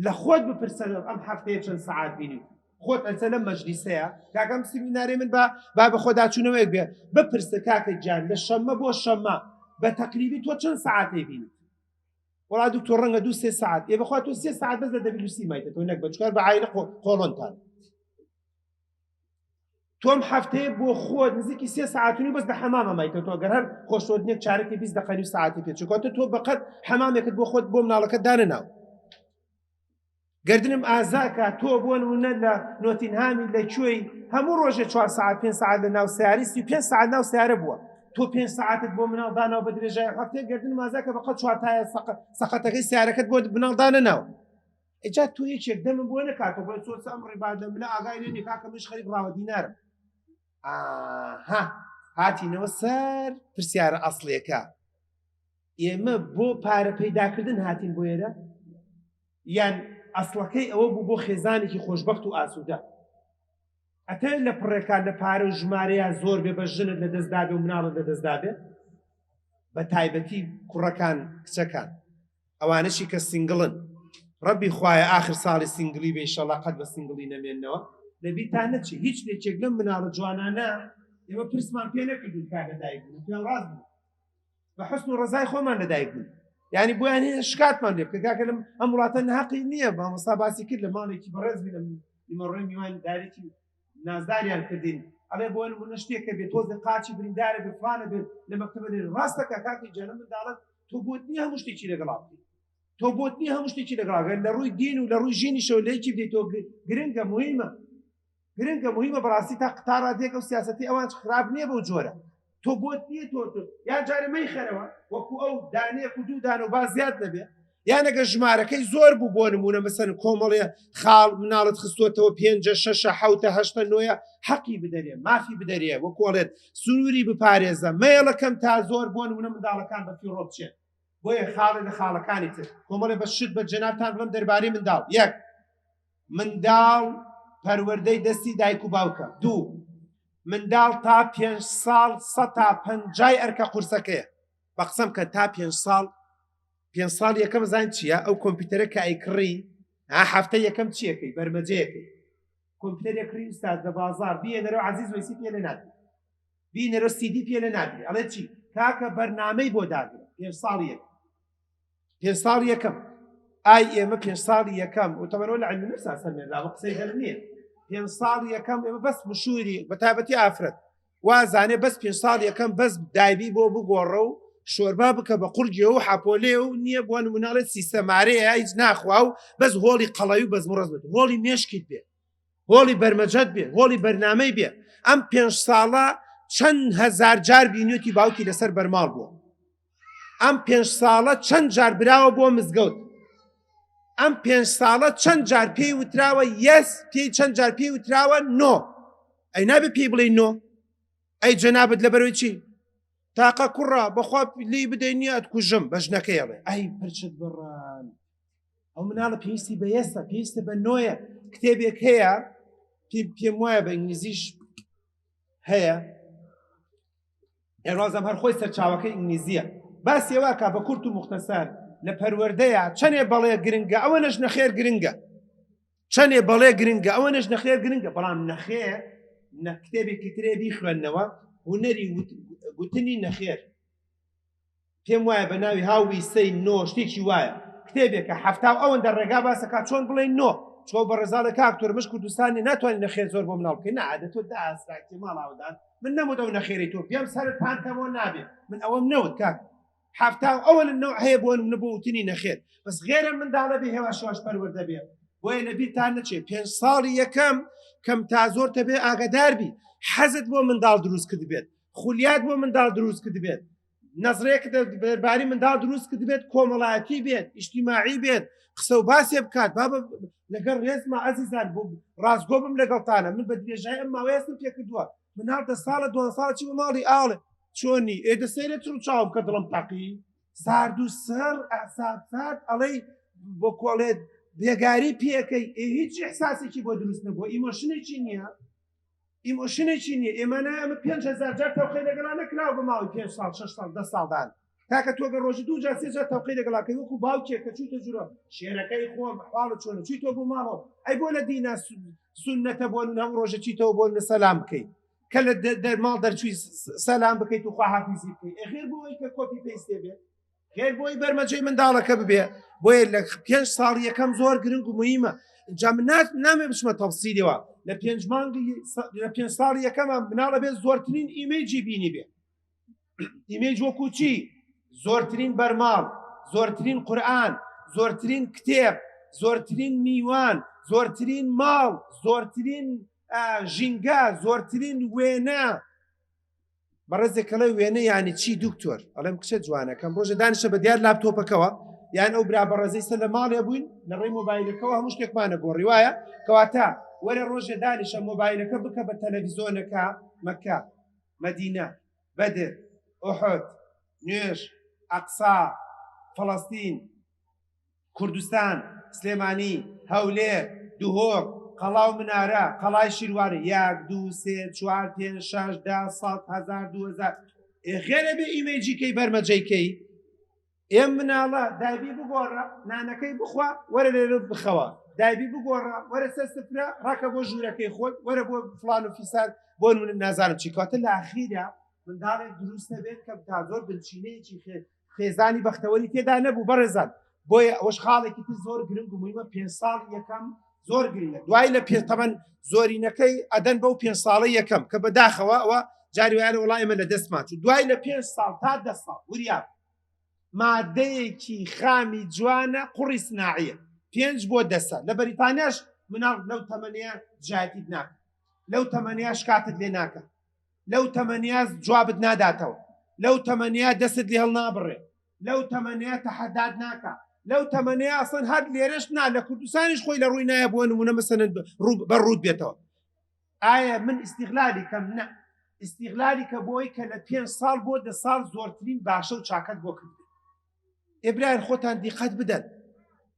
Speaker 1: لە خۆت بپرسە ئەم هەفتەیە چەند سەعات بینی خۆت ئەسە لەم مەجلیسەیە کاکەم سیمینارێ من با با بە خۆداچوونەوەیەک بێ بپرسە کاکە گیان لە شەممە بۆ شەممە بە تەقریبی تۆ چەند سەعاتێ بینیت وڵا دکتۆر ڕەنگە دو سێ سەعات ئێ بەخوا تۆ سێ سەعات بەس لە دەبیلوسی مایتە تۆ نەک بە چکار بە عایلە قۆڵۆنتان تۆم هەفتەیە بۆ خۆت نزیکی سێ ساعتونی بەس لە حەمامە مایتە تۆ گەر هەر خۆشۆدنێک چارەکی 20 دقیقە نیو ساعتی پێ چکاتە تۆ بەقەت حەمامێکت بۆ خۆت بۆ مناڵەکە دانەناو گردنم ئازاکە تۆ بۆ نمونە لە نۆتینهامی لە کوێی هەموو ڕۆژێ 4 ساعت 5 ساعت لە ناو سیاری 35 ساعت ناو سیارە بووە تۆ 5 ساعتت بۆ مناڵ داناو بە درێژای هەفتەیە گردنم ئازاکە بەقەت چوار تایە سەقەتەکەی سیارەکەت بۆ مناڵ دانەناو ئیجا تۆ یەکێک دەمم بۆ نەکاتەوە بڵێ تۆ ئەم ڕیبا لە منە ئاگای لێ نییە کاکە منیش خەریک ڕاوە دینارم ئاها هاتینەوە سەر پرسیارە ئەسڵیەکە ئێمە بۆ پارە پەیداکردن هاتین بۆ ئێرە یان ئەسڵەکەی ئەوە بوو بۆ خێزانێکی خۆشببخت و ئاسوودە ئەتەوێت لە پڕێکان لە پارە و ژمارەیان زۆر بێ بە ژنت لە دەستدابێ و مناڵت لە دەستدابێ بە تایبەتی کوڕەکان کچەکان ئەوانەشی کە single ن ڕەبی خوایە ئاخر ساڵی single ی بێ ئیشەڵا قەت بە single ی نەمێنەوە لەبیرتان نەچێ هیچ یەکێک لەم مناڵە جوانانە ئێمە پرسمان پێ نەکردون کاکە لەدایک بوون پێیان ڕاست بوو بە حسن و ڕەزای خۆمان لەدایک بوون یعنی بۆیان هەیە شکاتمان لێ بکە کاکە لەم ئەم وڵاتە ناحەقی نییە مامۆستا باسی کرد لە ماڵێکی بەڕێز بین لەم نیمەڕۆی میوان دارێکی نازداریان کردین ئەڵێ بۆ نمونە شتێکە بێت تۆزێ قاچی بریندارە بێ فلانە بێت لە مەکتەبە لێ ڕاستەکە کاکی جانە منداڵت تۆ بۆت نییە هەموو شتێکی لەگەڵا بکەیت تۆ بۆت نییە هەموو شتێکی لەگەڵا گەر لە ڕووی دین و لە ڕووی ژینیشەوە لە یەکی بدەیت تۆ گرنگە مهمە گرنگە مهمە بەڕاستی تا تا ڕادەیەک ئەو سیاسەتی ئەوان خراپ نییە بەو جۆرە تۆ بۆت نییە تۆ تۆ یان جارێ مەیخەرەوە وەکو ئەو دانەیەک و دوو دانە و با زیاد نەبێ. یان ئەگەر ژمارەکەی زۆر بوو بۆ نمونە مەسەن کۆمەڵێ خاڵ مناڵت خستۆتەوە پێنجە شەشە حوتە هەشتە نۆیە حەقی بدەرێ مافی بدەرێ وەکۆڵێت سنووری بپارێزە مەیەڵە کەم تا زۆر بۆ نمونە منداڵەکان بە فیڕۆ بچێت بۆیە خاڵێ لە خاڵەکانی تر کۆمەڵێ بە شت بە جەنابتان بڵم دەربارەی منداڵ یەک منداڵ پەروەردەی دەستی دایک و باوکە دوو منداڵ تا پێ ساڵ سە تا پەنجای ئەرکە قورسەکەیە بە قسەم کە تا پێ ساڵ پێ ساڵ یەکەم زان چییە ئەو کۆمپیوتەرە کە ئەیکڕی هەفتە یەکەم چیەکەی بەرمەجەیەکەی کۆمپیوتەرێک کڕی ئوستاز لە بازار بیێنەرەوە عەزیز وەیسی پێ لێ نادرێ بینەرەوە سیدی پێ لێ نادرێ ئەڵێ چی کاکە بەرنامەی بۆ داگرە پێ ساڵ یەک پێ ساڵ یەکەم ئای ئێمە پێ ساڵی یەکەم وتەمەەوە لە علمی نفسا سەرمێنراوە قسەی هەر نییە پێ ساڵ یەکەم ئێمە بەس مشووری بە تایبەتی ئافرەت وازانێ بەس پێ ساڵ یەکەم بەس دایبی بۆ بگۆڕە و شۆربا بکە بە قورگێ و حەپۆلێ و نییە بۆ نموناڵێت سیستەمارەیە هیچ ناخوا و بەس هۆڵی قەڵەوی و بەزم ڕەز بێت هۆڵی مێشکیت بێ هۆڵی بەرمەجەت بێ هۆڵی بەرنامەی بێ ئەم پێ ساڵە چەند هەزار جار بینیوتی باوکی لەسەر بەرماڵ بووە ئەم پێ ساڵە چەند جار براوە بۆ مزگەوت ئەم پێ ساڵە چەند جار پێی وتراوە yes پێی چەند جار پێی وتراوە no ئەی نابێ پێی بڵێ no ئەی جەنابت لەبەرەوەی چی تاقە کوڕە بەخوا لی بدەی نییە ئەتکوژم بە ژنەکەی ئەڵێ ئەی پرچت بڕان ئەو مناڵە پێویستی بە yes ە پێویستە بە no یە کتێبێک هەیە پێم وایە بە ئینگلیزیش هەیە ئێڕازم هەر خۆی سەرچاوەکەی ئینگلیزیە باسی واکە بە کورت و مختصر لە پەروەردەیە چەنێ بەڵێ گرنگە ئەوە نەش نەخێر گرنگە چەنێ بەڵێ گرنگە ئەوە نەش نەخێر گرنگە بەڵام نەخێر نە کتێبێکی ترێ بیخوێندنەوە هونەری گوتنی نەخێر پێم وایە بە ناوی How We Say No شتێکی وایە کتێبێکە حەفتا و ئەوەندە ڕێگا باسەکە چۆن بڵێن no چۆ بە ڕێزاڵە کاکتۆر مش کوردستانی ناتوانین نەخێر زۆر بۆ مناڵ بکەین نە تۆ داسراکی ماڵاودان من نەموت ئەو نەخێری تۆ پێم سەرت پانکەمەوە نابێ من ئەوەم نەوت کاک حەفتا و ئەوەنە نەوع هەیە بۆ نمونە بۆ وتنی نەخێر بەس غێرە منداڵە بێ هێواش هێواش پەروەردە بێ بۆیە لەبیرتان نەچێ پێنج ساڵی یەکەم کەم تا زۆر تەبێ ئاگادار بی حەزت بۆ منداڵ دروست کرد بێت خولیات بۆ منداڵ دروست کرد بێت نەزرێک دەرباری منداڵ دروست کرد بێت کۆمەڵایەتی بێت ئیجتیماعی بێت قسە و باسێ بکات بابە لەگەڵ ڕێزما ئازیزان بۆ ڕاستگۆ بم لەگەڵتانە من بە درێژای ئەم ماوەیە هەستم پێکردووە مناڵ دە ساڵە دوان ساڵە چی بۆ ماڵی ئاڵێ چۆنی ئێ دە سەیرە چڕ چاوم کە دڵم تەقی سارد و سڕ ئەعساب سارد ئەڵێی بۆ کۆڵێت بێگاری پێەکەی ئێ هیچ ئیحساسێکی بۆ دروست نەبووە emotion ێکی نییە emotion ێکی نییە ئێمە نا ئەمە 5000 جار تەوقەی لەگەڵا نەکراوە بە ماوەی 5 ساڵ 6 ساڵ 10 ساڵدان کاکە تۆ گەر ڕۆژی دوو جار سێ جار تەوقەی لەگەڵا کەی وەکو باوکێک کە چوویتە ژوورە شێرەکەی خۆم حاڵت چۆنە چوویتەوە بۆ ماڵەوە ئەی بۆ لە دینا سوننەتە بۆ هەموو ڕۆژە چیتەوە بۆ سەلام بکەیت کە لە دەرماڵ دەرچووی سەلام بکەیت و خواحافیزی بکەیت ئێ خێر بۆ ئەوەی کە copy paste ێ بێ خێر بۆی بەرمەجەی منداڵەکە ببێ بۆیە لە پێنج ساڵ یەکەم زۆر گرنگ و مهمە اینجا من نامێ بچمە تەفسیلەوە لە پێنج مانگی لە پێنج ساڵی یەکەمە مناڵە بێت زۆرترین image ی بینی بێ image وەکو چی زۆرترین بەرماڵ زۆرترین قورئان زۆرترین کتێب زۆرترین میوان زۆرترین ماڵ زۆرترین ژینگە زۆرترین وێنە بەڕێزێک کەڵێ وێنە یانی چی دکتۆر ئەڵێم کچە جوانەکەم ڕۆژە دانیشە بە دیار لاپتۆپەکەوە یان ئەو برا بەڕێزەی سەر لە ماڵێ بووین لە ڕێی مۆبایلەکەەوە هەموو شتێکمانە گۆڕی وایە کەواتە وەرە ڕۆژێ دانیشە مۆبایلەکە بکە بە تەلەڤیزۆنەکە مەکە مەدینە بەدر ئوحد نوێژ ئەقسا فەڵەستین کوردستان، سلێمانی، هەولێر، دهۆک، قەڵا و منارە، قەڵای شیروانە، یەک، دوو، سێ، چوار، پێنج، شەش، دە، سەد، هەزار، 2000. ئێ خێرە بێ image ی کەی بەرمەجەی کەی؟ ئێ مناڵە دایبی بگۆڕە، نانەکەی بخوا، وەرە لێرە بخەوە. دایبی بگۆڕە، وەرە سەر سفرە، ڕاکە بۆ ژوورەکەی خۆت، وەرە بۆ فڵان و فیسار، بۆ نمونە نازانم چی. کەواتە لە ئاخیرا منداڵێک دروست دەبێت کە تا زۆر بنچینەیەکی خێر خێزانی بەختەوەری تێدا نەبوو بەڕێزان بۆیە ئەوەش خاڵێکی تر زۆر گرنگ و مهمە پێ ساڵ یەکەم زۆر گرنگە دوای لە پێ تەمەن زۆرینەکەی ئەدەن بەو پێ ساڵە یەکەم کە بەداخەوە ئەوە جاری وایە وڵای ئێمە لە دەستمان چوو دوای لە پێ ساڵ تا دە ساڵ وریا مادەیەکی خامی جوانە قوڕی سناعیە پێنج بۆ دەسە لە بەریتانیاش مناڵ لەو تەمەنەیە دژایەتیت ناکە لەو تەمەنەیە شکاتت لێ ناکە لەو تەمەنیا جوابت ناداتەوە لەو تەمەنیا دەستت لێ هەڵنابڕێ لەو تەمەنیا تەحەدات ناکا. لەو تەمەنەیە ئەسڵەن هەر لێرەش نا لە کوردستانیش خۆی لە ڕووی نایە بۆ نمونە مەسەلەن بە ڕووت بێتەوە ئایا من ئیسیغلالی کەم نە ئیسیغلالی کە بۆی کە لە پێ ساڵ بۆ دە ساڵ زۆرترین باشە و چاکەت بۆ کرد ئێبراهیم خۆتان دیقەت بدەن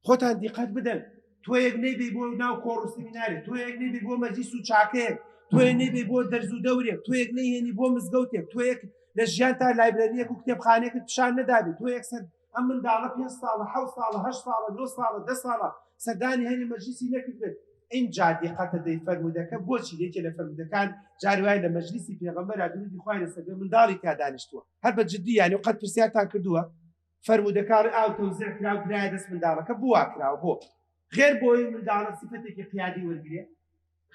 Speaker 1: خۆتان دیقەت بدەن تۆیەک نەیبی بۆ ناو کۆڕ و سمینارێ تۆیەک نەیبی بۆ مەجلیس و چاکەیەک تۆیە نەیبی بۆ دەرز و دەورێک تۆیەک نەیهێنی بۆ مزگەوتێک تۆیەک لە ژیان تا library یەک و کتێبخانێکت پیشان نەدابێت تۆیەک سەر ئەم منداڵە پێ ساڵە حە ساڵە هە ساڵە نۆ ساڵە دە ساڵە سەردانی هەنی مەجلیسی نەکردبێت ئینجا دیقەتە دەی فەرموودەکە بۆچی یەکێ لە فەرموودەکان جاری وایە لە مەجلیسی پێغەمبەرا درودی خوای لەسەر بێ منداڵی تیا دانیشتووە هەر بە جدی یانی و قەت پرسیارتان کردووە فەرموودەکە ئاو تەوزیع کرا و درایە دەست منداڵەکە بووا کراوە بۆ غێر بۆی منداڵە سیفەتێکی قیادی وەرگرێ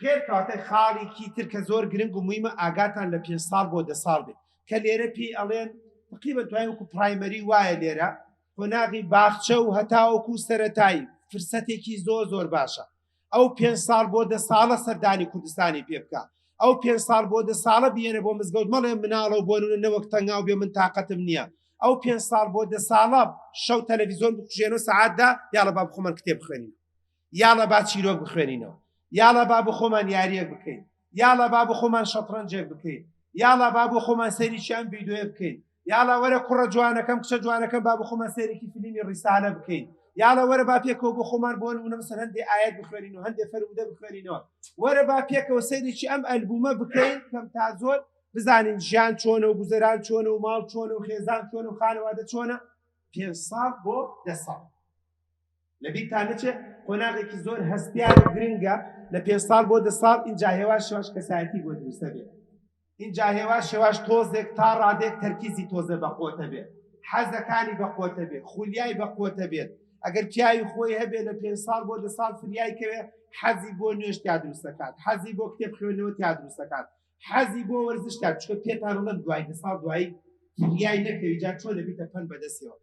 Speaker 1: غێر کەواتە خاڵێکی تر کە زۆر گرنگ و مویمە ئاگاتان لە پێ ساڵ بۆ دە ساڵ بێت کە لێرە پێی ئەڵێن تقریبا توای وەکو primary وایە لێرە قۆناغی باخچە و هەتاوەکو سەتایی فرسەتێکی زۆر زۆر باشە ئەو پێ ساڵ بۆ دە ساڵە سەردانی کوردستانی پێ بکە ئەو پێ ساڵ بۆ دە ساڵە بێنە بۆ مزگەوت مەڵێ مناڵە و بۆ نەوەک تەنگاو بێ من تااقەتم نییە ئەو پێ ساڵ بۆ دە ساڵە شەو تەلەڤیزیۆن بکوژێنەوە سەعاتدا یاڵە با بخۆمان کتێب بخوێنین یاڵە با چیرۆک بخوێنینەوە یاڵە با بۆ خۆمان یاریەک بکەین یاڵە با بۆ خۆمان شەتڕەنجێک بکەین یاڵا با بۆ خۆمان سەیرێکی ئەم ڤیدیۆیە بکەین یاڵا وەرە کوڕە جوانەکەم کچە جوانەکەم با بۆ خۆمان سەیرێکی فیلمی ڕیسالە بکەین یاڵا وەرە با پێکەوە بۆ خۆمان بۆ نمونە مەسەلەن هەندێ ئایەت بخوێنین و هەندێ فەرموودە بخوێنینەوە وەرە با پێکەوە سەیرێکی ئەم ئەلبومە بکەین کەم تا زۆر بزانین ژیان چۆنە و گوزەران چۆنە و ماڵ چۆنە و خێزان چۆنە و خانەوادە چۆنە پێ ساڵ بۆ دە ساڵ لەبیرتان نەچێت قۆناغێکی زۆر هەستیار و گرنگە لە پێ ساڵ بۆ دە ساڵ اینجا هێواش هێواش کەسایەتی بۆ دروستە بێت اینجا هێواش هێواش تۆزێک تا ڕادێک تەرکیزی تۆزە بە قۆتە بێت حەزەکانی بە قۆتە بێت خولیای بە قۆتە بێت ئەگەر پیاوی خۆی هەبێت لە پێ ساڵ بۆ دە ساڵ فریای کەوێ حەزی بۆ نوێژ تیا دروستەکات حەزی بۆ کتێب خوێندنەوە تیا دروستەکات حەزی بۆ وەرزش تا چکە پێتان ڵم دوای دە ساڵ دوایی فریای نەکەوی جا چۆن دەبیتە پەن بەدەستەوە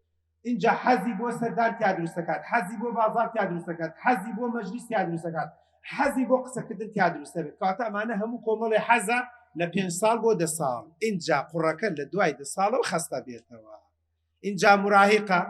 Speaker 1: ئینجا حەزی بۆ سەردان تیا دروست دەکات حەزی بۆ بازاڕ تیا دروست دەکات حەزی بۆ مەجلیس تیا دروست دەکات حەزی بۆ قسەکردن تیا دروست دەبێت کەواتە ئەمانە هەموو کۆمەڵی حەزە لە پێنج ساڵ بۆ دە ساڵ ئینجا قوڕەکە لە دوای دە ساڵەوە خەستە بێتەوە ئینجا مراهقە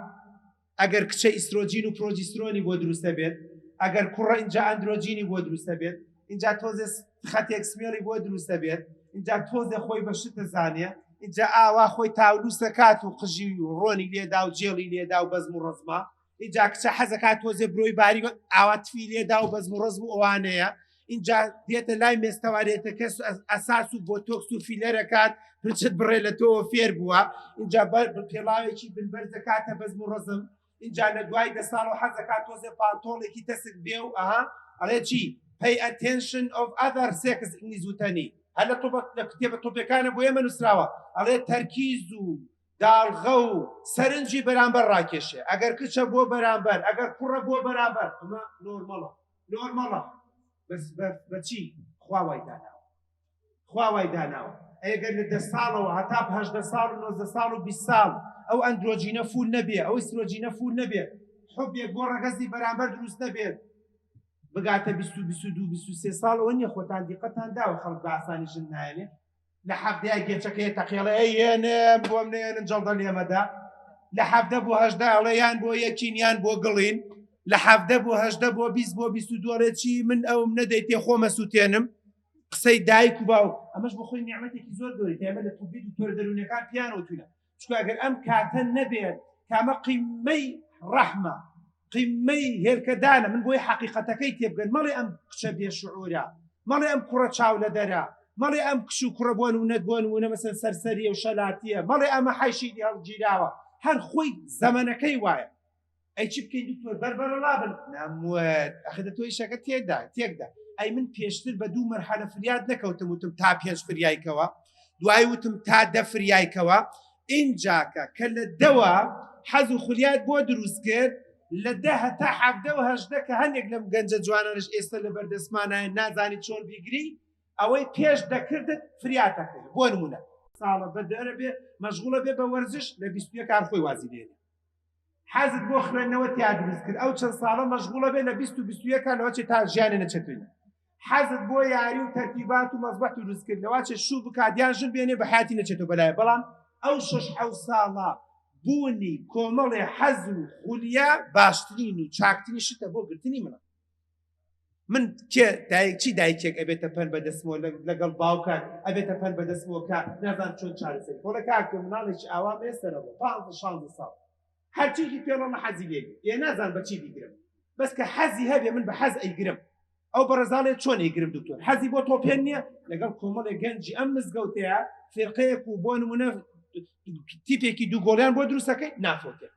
Speaker 1: ئەگەر کچە ئیسترۆجین و پرۆجیسترۆنی بۆ دروستە بێت ئەگەر کوڕە ئینجا ئەندرۆجینی بۆ دروستە بێت ئینجا تۆزێ خەتێک سمێڵی بۆ دروستە بێت ئینجا تۆزێ خۆی بە شتە زانێ ئینجا ئاوا خۆی تاولوسە کات و قژی و ڕۆنی لێدا و جێڵی لێدا و بەزم و ڕزمە ئینجا کچە حەزەکات تۆزێ برۆی باری ئاوا تفی لێدا و بەزم و ڕزم و ئەوانەیە اینجا دێتە لای مێستەوارێتەکە ئەساس و بۆتۆکس و فیلەرەکات پرچت بڕێ لە تۆوە فێر بووە اینجا بەر پێڵاوێکی بنبەر دەکاتە بەزم و ڕزم اینجا لە دوای دە ساڵ و حەزەکات تۆزێ پانتۆڵێکی تەسک بێ و ئەها ئەڵێ چی pay attention of other sex ئینگلیز وتەنی هەر لە تۆپە لە کتێبە تۆپەکانە بۆ ئێمە نووسراوە ئەڵێ تەرکیز و داڵغە و سەرنجی بەرامبەر ڕاکێشێ ئەگەر کچە بۆ بەرامبەر ئەگەر کوڕە بۆ بەرامبەر ئەمە نۆرمەڵە نۆرمەڵە بەس بەچی خوا وای داناوە خوا وای داناوە ئەگەر لە دە ساڵەوە هەتا هەژدە ساڵ و نۆزدە ساڵ و 20 ساڵ ئەو ئەندرۆجینە full نەبێ ئەو ئیسترۆجینە full نەبێ حوبێک بۆ ڕەگەزی بەرامبەر دروست نەبێت بگاتە 22 23 ساڵ ئەوە نییە خۆتان دیقەتان داوە خەڵک بە ئاسانی ژن نایەنێ لە حەفتەیە گێچەکەی تەقێڵێ ئەی هێنم بۆم نێنن جەڵدە لێمەدا لە حەفتە بۆ هەژدە ئەڵێ یان بۆ یەکین یان بۆ گڵین لە حەفتە بۆ هەژدە بۆ 20 بۆ 22 ئەڵێ چی من ئەوم نەدەیتێ خۆمە سووتێنم قسەی دایک و باوک ئەمەش بۆ خۆی نیعمەتێکی زۆر گەورەی ئێمە لە توبی دکتۆرە دەروونیەکان پیان وتوینە چونکە ئەگەر ئەم کاتە نەبێت کامە قیمەی ڕەحمە قیمەی هێلکەدانە من بۆی حەقیقەتەکەی تێبگەن مەڵێ ئەم کچە بێشعورە مەڵێ ئەم کوڕە چاو لە دەرە مەڵێ ئەم کچ و کوڕە بۆن و نەت بۆن و نەمەسەن سەرسەریە و شەلاتیە مەڵێ ئەمە حەیشی هەڵگیراوە هەر خۆی زەمەنەکەی وایە ئەی چی بکەین دکتۆر بەربەرەڵا بن ناموت ئەخە دە تۆ ئیشەکە تێکدا تێکدا ئەی من پێشتر بە دوو مەرحەلە فریاد نەکەوتم وتم تا پێنج فریایکەوە دوای وتم تا دە فریایکەوە ئینجاکە کە لە دەوە حەز و خولیات بۆ دروست کرد لە دە هەتا حەڤدە و هەژدە کە هەندێک لەم گەنجە جوانانش ئێستا لە بەردەستمانایە نازانی چۆن بیگری ئەوەی پێش دەکردت فریاتەکەی بۆ نمونە ساڵە بەدەرە بێ مەشغوڵە بێ بە وەرزش لە 21 کار خۆی وازی لێنێ حەزت بۆ خوێندنەوە تیا دروست کرد ئەو چەند ساڵە مەشغوڵە بێ لە 20 و 21 لەوە چێ تا ژیانێ نەچێتوینە حەزت بۆ یاری و تەرتیبات و مەزبەح دروست کرد لەوە چێ شوو بکات یان ژن بێنێ بە حیاتی نەچێتەوە بەلای بەڵام ئەو شەش حەوت ساڵە بوونی کۆمەڵێ حەز و خولیا باشترین و چاکترین شتە بۆ گرتنی مناڵ. من کێ دایک چی دایکێک ئەبێتە پەن بەدەستمەوە لەگەڵ باوکە ئەبێتە پەن بەدەستمەوە کە نازان چۆن چارەسەری خۆڵە کاکە مناڵێکی ئاوا مێسەرەوە پ 16 ساڵ هەرچیکی پێڵەمە حەزی لێ ئێ نازان بەچی بیگرم بەس کە حەزی هەبێ من بە حەز ئەیگرم ئەو بەڕێزاڵێ چۆن ئەیگرم دکتۆر حەزی بۆ تۆپێن نییە لەگەڵ کۆمەڵێک گەنجی ئەم مزگەوتەیە فێرقەیەک و بۆ نمونە تیپێکی دوو گۆڵیان بۆ دروستەکەی نافۆتێ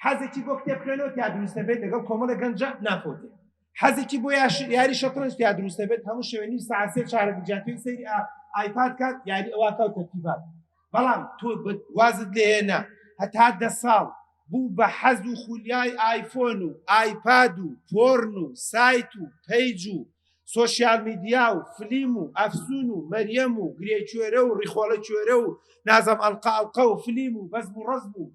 Speaker 1: حەزێکی بۆ کتێب خوێنەوە تیا دروستە بێت لەگەڵ کۆمەڵێک گەنجە نافۆتێ حەزێکی بۆ یاری شەترەنج تیا دروستە بێت هەموو شێوێ نیو ساعت سێ چارە جیاتوی سەیری ئایپاد کات یاری ئەوە کاو تەرتیبات بەڵام تۆ وازت لێهێنا هەتا دە ساڵ بوو بە حەز و خولیای ئایفۆن و ئایپاد و porn و سایت و page و social media و فلیم و ئەفسون و مەریەم و گرێکوێرە و ڕیخۆڵە کوێرە و نازم ئەڵقە ئەڵقە و فلیم و بەزم و ڕەزم و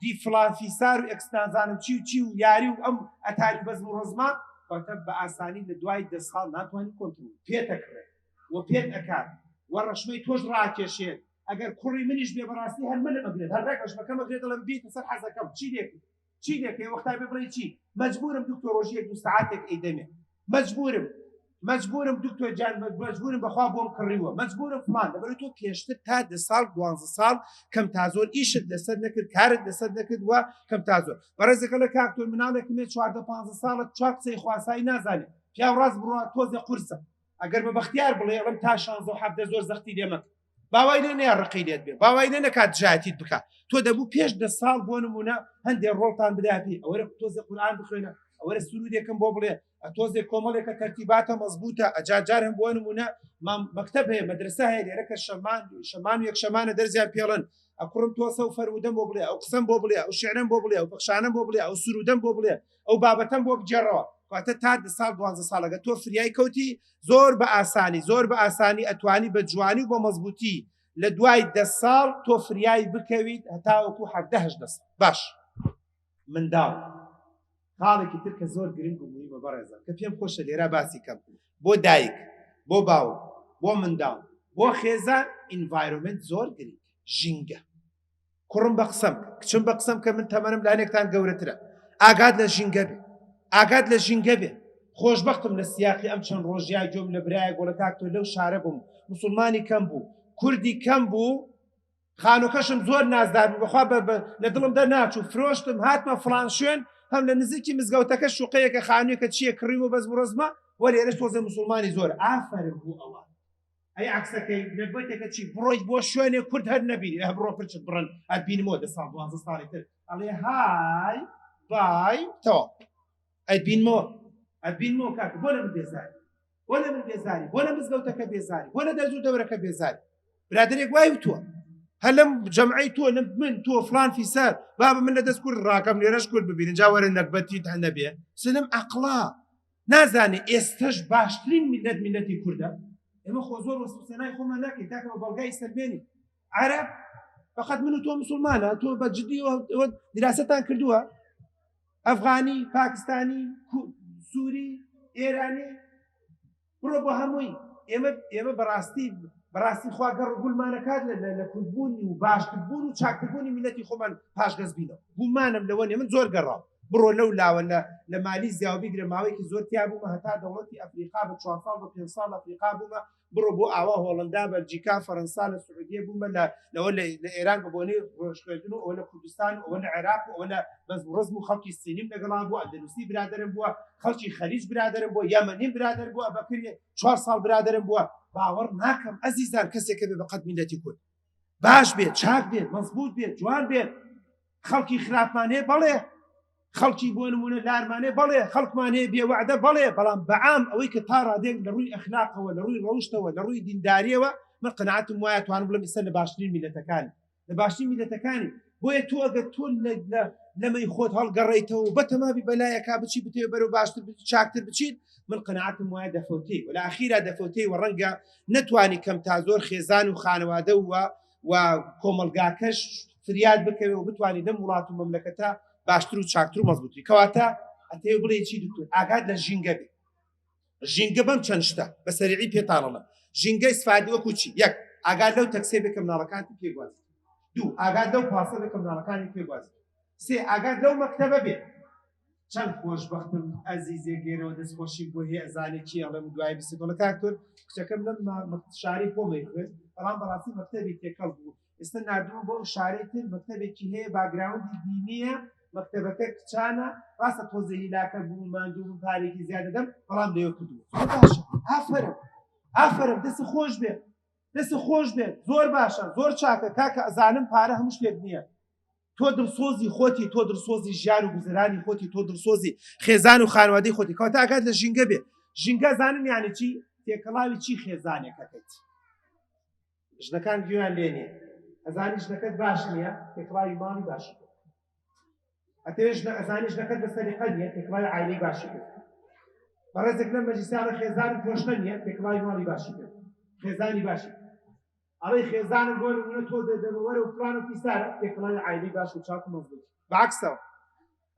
Speaker 1: دی فڵان فیسار و ئێکس نازانم چی و چی و یاری و ئەم ئەتاری بەزم و ڕەزمە واتە بە ئاسانی لە دوای دە ساڵ ناتوانانی کۆنترۆڵ پێتەکڕێت و پێت ئەکات و ڕەشمەی تۆش ڕاکێشێت ئەگەر کوڕی منیش بێ بەڕاستی هەر منم ئەگرێت هەر ڕێک ڕەشمەکەم ئەگرێت دەڵێم بیتە سەر حەزەکەم چی لێ چی لێکەی وەختا بێ بڵێ چی مەجبورم دکتۆر ڕۆژی یەک دوو سەعاتێک ئەیدەمێ مەجبورم مەجبورم دکتۆر جان مەجبورم بەخوا بۆم کڕیوە مەجبورم فلان لەبەر تۆ پێشتر تا دە ساڵ دوانزە ساڵ کەم تا زۆر ئیشت لەسەر نەکرد کارت لەسەر نەکرد وە کەم تا زۆر بەڕێزەکە لە کاکتۆر مناڵێکم هەیە 14 15 ساڵە چوار قسەی خواسایی نازانێت پیاو ڕاست بڕوا تۆزێ قورسە ئەگەر بە بەختیار بڵێ ئەڵم تا 16 و 17 زۆر زەختی لێ مەکە باوای لێ نەیە ڕقی لێت بێ باوای لێ نەکات دژایەتیت بکات تۆ دەبوو پێش دە ساڵ بۆ نمونە هەندێک ڕۆڵتان بدە پێ ئەوەرە تۆزێ قورئان بخوێنە ئەوەرە سرودێکم بۆ بڵێ تۆزێک کۆمەڵێکە تەرتیباتە مەزبوتە ئەجا جار هەم بۆ نمونە مام مەکتەب هەیە مەدرسە هەیە لێرە کە شەمان شەمان و یەکشەمانە دەرزیان پێڵن ئەکوڕم تۆسە و فەرمودەم بۆ بڵێ ئەو قسەم بۆ بڵێ ئەو شعرم بۆ بڵێ ئەو پەخشانم بۆ بڵێ ئەو سرودەم بۆ بڵێ ئەو بابەتەم بۆ بگێڕەوە کاتە تا دە ساڵ دوانزە ساڵەکە تۆ فریای کەوتی زۆر بە ئاسانی زۆر بە ئاسانی ئەتوانی بە جوانی و بە مەزبوتی لە دوای دە ساڵ تۆ فریای بکەویت هەتاوەکو حەڤدە هەژدە ساڵ باش منداڵ خاڵێکی تر کە زۆر گرنگ و مهمە بەڕێزان کە پێم خۆشە لێرە باسی کەم بۆ دایک بۆ باوک بۆ منداڵ بۆ خێزان environment زۆر گرنگ ژینگە کوڕم بە قسەم کە کچم بە قسەم کە من تەمەنم لانێکتان گەورەترە ئاگات لە ژینگە بێ ئاگات لە ژینگە بێ خۆشببختم لە سیاقی ئەم چەند ڕۆژیا گوێم لە برایە گۆڵە کاک تۆ لەو شارە بووم مسلمانی کەم بوو کوردی کەم بوو خانوکەشم زۆر نازدار بوو بەخوا لە دڵم دەرناچوو فرۆشتم هاتمە فڵان شوێن هەم لە نزیکی مزگەوتەکە شوقەیەکە خانوویەکە چییە کڕیوە بەس بڕزمە وەلێرەش تۆزێ مسلمانی زۆر ئافەرم بوو ئەوە ئەی عەکسەکەی نەگبەتێکە چی بڕۆیت بۆ شوێنێ کورد هەر نەبینی ئە بڕۆ پرچت بڕن ئەبینمەوە دە ساڵ دوانزە ساڵی تر ئەڵێ های بای تەواو ئەبینمەوە ئەبینمەوە کاکە بۆ لە من بێزاری بۆ لە من بێزاری بۆ لە مزگەوتەکە بێزاری بۆ لە دەرز و دەورەکە بێزاری برادێک وای وتووە هەر لەم جەمعی تۆ لەم من تۆ فلان فیسار بابە من لە دەست کورد ڕاکەم لێرەش کورد ببینن جا وەرە نەگبەتی نەبێ سلم عەقڵا نازانێ ئێستەش باشترین میللەت میللەتی کوردە؟ ئێمە خۆ زۆر وەسف سەنای خۆمان ناکەین تاکە بە بەڵگای سەلمێنی عەرەب فقط من و تۆ مسلمانە تۆ بە جدی دراستان کردووە ئەفغانی پاکستانی سووری ئێرانی بڕۆ بۆ هەمووی ئێمە ئێمە بەڕاستی بەڕاستی خوا گەڕ و گولمانەکات لە لە کوردبوونی و باشتربوون و چاکتربوونی میلەتی خۆمان پاشگەز بینەوە گومانم لەوە نیە من زۆر گەڕاو بڕۆ لەو لاوە لە لە مالیزیا و بیگرە ماوەیەکی زۆر تیا بوومە هەتا دەوڵەتی ئەفریقا بە چوار ساڵ بە پێنج ساڵ ئەفریقا بوومە بڕۆ بۆ ئاوا هۆڵندا بەلجیکا فەرەنسا لە سعودیە بوومە لە لەوە لە ئێران بە بۆنەی ڕۆژخوێندن و ئەوە لە کوردستان و ئەوە لە عێراق و ئەوە لە بەزم و ڕەزم و خەڵکی سینیم لەگەڵا بووە ئەندەنوسی برادەرم بووە خەڵکی خەلیج برادەرم بووە یەمەنیم برادەر بووە بەکرێ چوار ساڵ برادەرم بووە باوەڕ ناکەم ئەزیزان کەسێکە بێ بەقەد میلەتی کورد باش بێت چاک بێت مەزبوط بێت جوان بێت خەڵکی خراپمان هەیە بەڵێ خەڵکی بۆ نمونە لارمانێ بەڵێ خەڵکمان هەیە بێوەعدە بەڵێ بەڵام بەعام ئەوەی کە تا ڕادێک لە ڕووی ئەخلاقەوە لە ڕووی ڕەوشتەوە لە ڕووی دینداریەوە من قەناعەتم وایە توانم بڵێم ئێستا لە باشترین میلەتەکانی لە باشترین میلەتەکانی بۆیە تۆ ئەگەر تۆ لەمەی خۆت هەڵگەڕیتەوە بەتەمابی بەلایەکا بچی بتێ بەرەو باشتر چاکتر بچیت من قەناعەتم وایە دەفەوتێی وە لە ئاخیرا دەفەوتێی وە ڕەنگە نەتوانی کەم تا زۆر خێزان و خانەوادە و و کۆمەڵگاکەش فریاد بکەوێ و بتوانانی لەم وڵات و مەملەکەتە باشتر و چاکتر و مەزبوتری کەواتە ئەتەوێ بڵێ چی دکتۆر ئاگات لە ژینگە بێ ژینگە بەم چەند شتە بە سەریعی پێتانەڵە ژینگە ئیسفادی وەکو چی یەک ئاگات لەو تەکسێ بێ کە مناڵەکانتی پێگواز. دوو ئاگات لەو پاسە بێ کە مناڵەکانی پێ گوازی سێ ئاگات لەو مەکتەبە بێ چەند خۆشبەختم ئەزیزێک لێرەوە دەستخۆشی بۆ هەیە ئەزانێ چی ئەڵێم دوای بسکۆڵە کاکتۆر کچەکەم لەم شاری خۆمەی خوێند بەڵام بەڕاستی مەکتەبی تێکەڵ بوو ئێستا ناردووە بۆ ئەو شارەی تر مەکتەبێکی هەیە background ی دینیە مەکتەبەکە کچانە ڕاستە تۆزێ هیلاکە بوو ماندوو بوو پارێکی زیاد دەدەم بەڵام لەوێ کردووە باشە ئافەرم ئافەرم دەست خۆش بێت دەست خۆش بێت زۆر باشە زۆر چاکە کاکە ئەزانم پارە هەموو شتێک نییە تۆ دڵسۆزی خۆتی تۆ دڵسۆزی ژیان و گوزەرانی خۆتی تۆ دڵسۆزی خێزان و خانوادەی خۆتی کەواتە ئاگات لە ژینگە بێ ژینگە زانم یعنی چی تێکەڵاوی چی خێزانێکەکەیت ژنەکان گوێیان لێ نییە ئەزانی ژنەکەت باش نییە تێکڵاوی ماڵی باشی کرد ئەتەوێ ژنە ئەزانی ژنەکەت بە سەلیقە نییە تێکڵاوی عایلەی باشی کرد بەڕێزێک لەم مەجلیسانە خێزان پۆشتە نییە تێکڵاوی ماڵی باشی کرد خێزانی باشی ئەڵێ خێزانم بۆ نمونە تۆ دەدەمەوەرە و فلان و فیسارە تێکڵاوی عایلەی باش و چاک و مەزبوط بەعکسەوە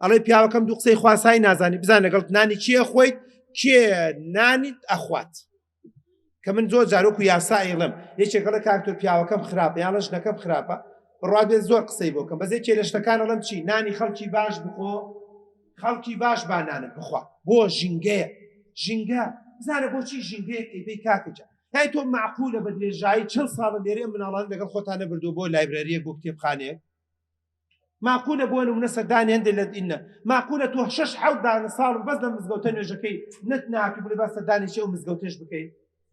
Speaker 1: ئەڵێ پیاوەکەم دوو قسەی خواسایی نازانی بزان لەگەڵ نانی کێ خۆیت کێ نانیت ئەخوات کە من زۆر جار وەکو یاسا ئەیڵێم یەکێک ئەڵێ کاک تۆ پیاوەکەم خراپە یان ژنەکەم خراپە بڕوا بێت زۆر قسەی بۆ کەم بەس یەکێ لە شتەکان ئەڵێم چی نانی خەڵکی باش بخۆ خەڵکی باش با نانت بخوا بۆ ژینگەیە ژینگە بزانە بۆچی ژینگەیەک ئەیبەی کاکەجا هەی تۆ معقولە بە درێژایی چەند ساڵە لێرەی مناڵان لەگەڵ خۆتان نەبردووە بۆ library یەک بۆ کتێبخانەیەک ماقولە بۆ نمونە سەردانی هەندێک لە ئینە ماقولە تۆ شەش حەوت دانە ساڵ بەس لە مزگەوتە نوێژەکەی نەت ناکە بڵێ با سەردانی چی ئەو مزگەوتەش بکەین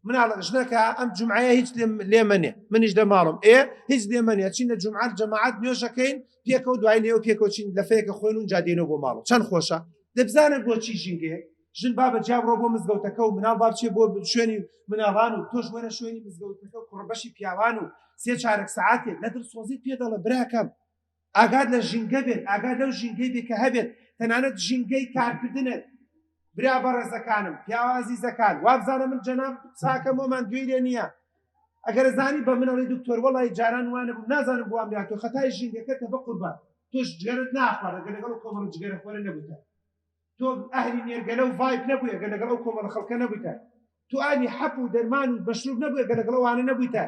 Speaker 1: مناڵ ژنەکە ئەم جمعەیە هیچ لێمەنێ منیش لە ماڵم ئێ هیچ لێمەنێ چین لە جمعات جەماعات نوێژەکەین پێکەوە دوای لێو پێکەوە چین لە فەیەکە خۆین و جادێنەوە بۆ ماڵ چەند خۆشە دەبزانە بۆچی ژینگەیە ژن با بە جیا بڕۆ بۆ مزگەوتەکە و مناڵ با بچێ بۆ شوێنی مناڵان و تۆش وەرە شوێنی مزگەوتەکە و کوڕبەشی پیاوان و سێ چارەک سەعاتێک لە دڵسۆزی پێ دەڵێ براکەم ئاگات لە ژینگە بێت ئاگات لەو ژینگەی بێ کە هەبێت تەنانەت ژینگەی کارکردنت برا بەڕێزەکانم پیاوە ئازیزەکان وابزانە من جەناب چاکە مۆمان گوێی لێ نییە ئەگەر زانی بە من ئەڵێ دکتۆر وەڵی جاران وانە بوو نازانم بوام لات تۆ خەتای ژینگەکەتە بە قوربان تۆش جگەرت ناخوارد ئەگەر لەگەڵ کۆمەڵ جگەرە خۆرە نەبوویتە تۆ ئەهلی نێرگەلە و vape نەبووی ئەگەر لەگەڵ ئەو کۆمەڵە خەڵکە نەبوویتە تۆ ئەهلی حەپ و دەرمان و مەشروب نەبووی ئەگەر لەگەڵ ئەوانە نەبوویتە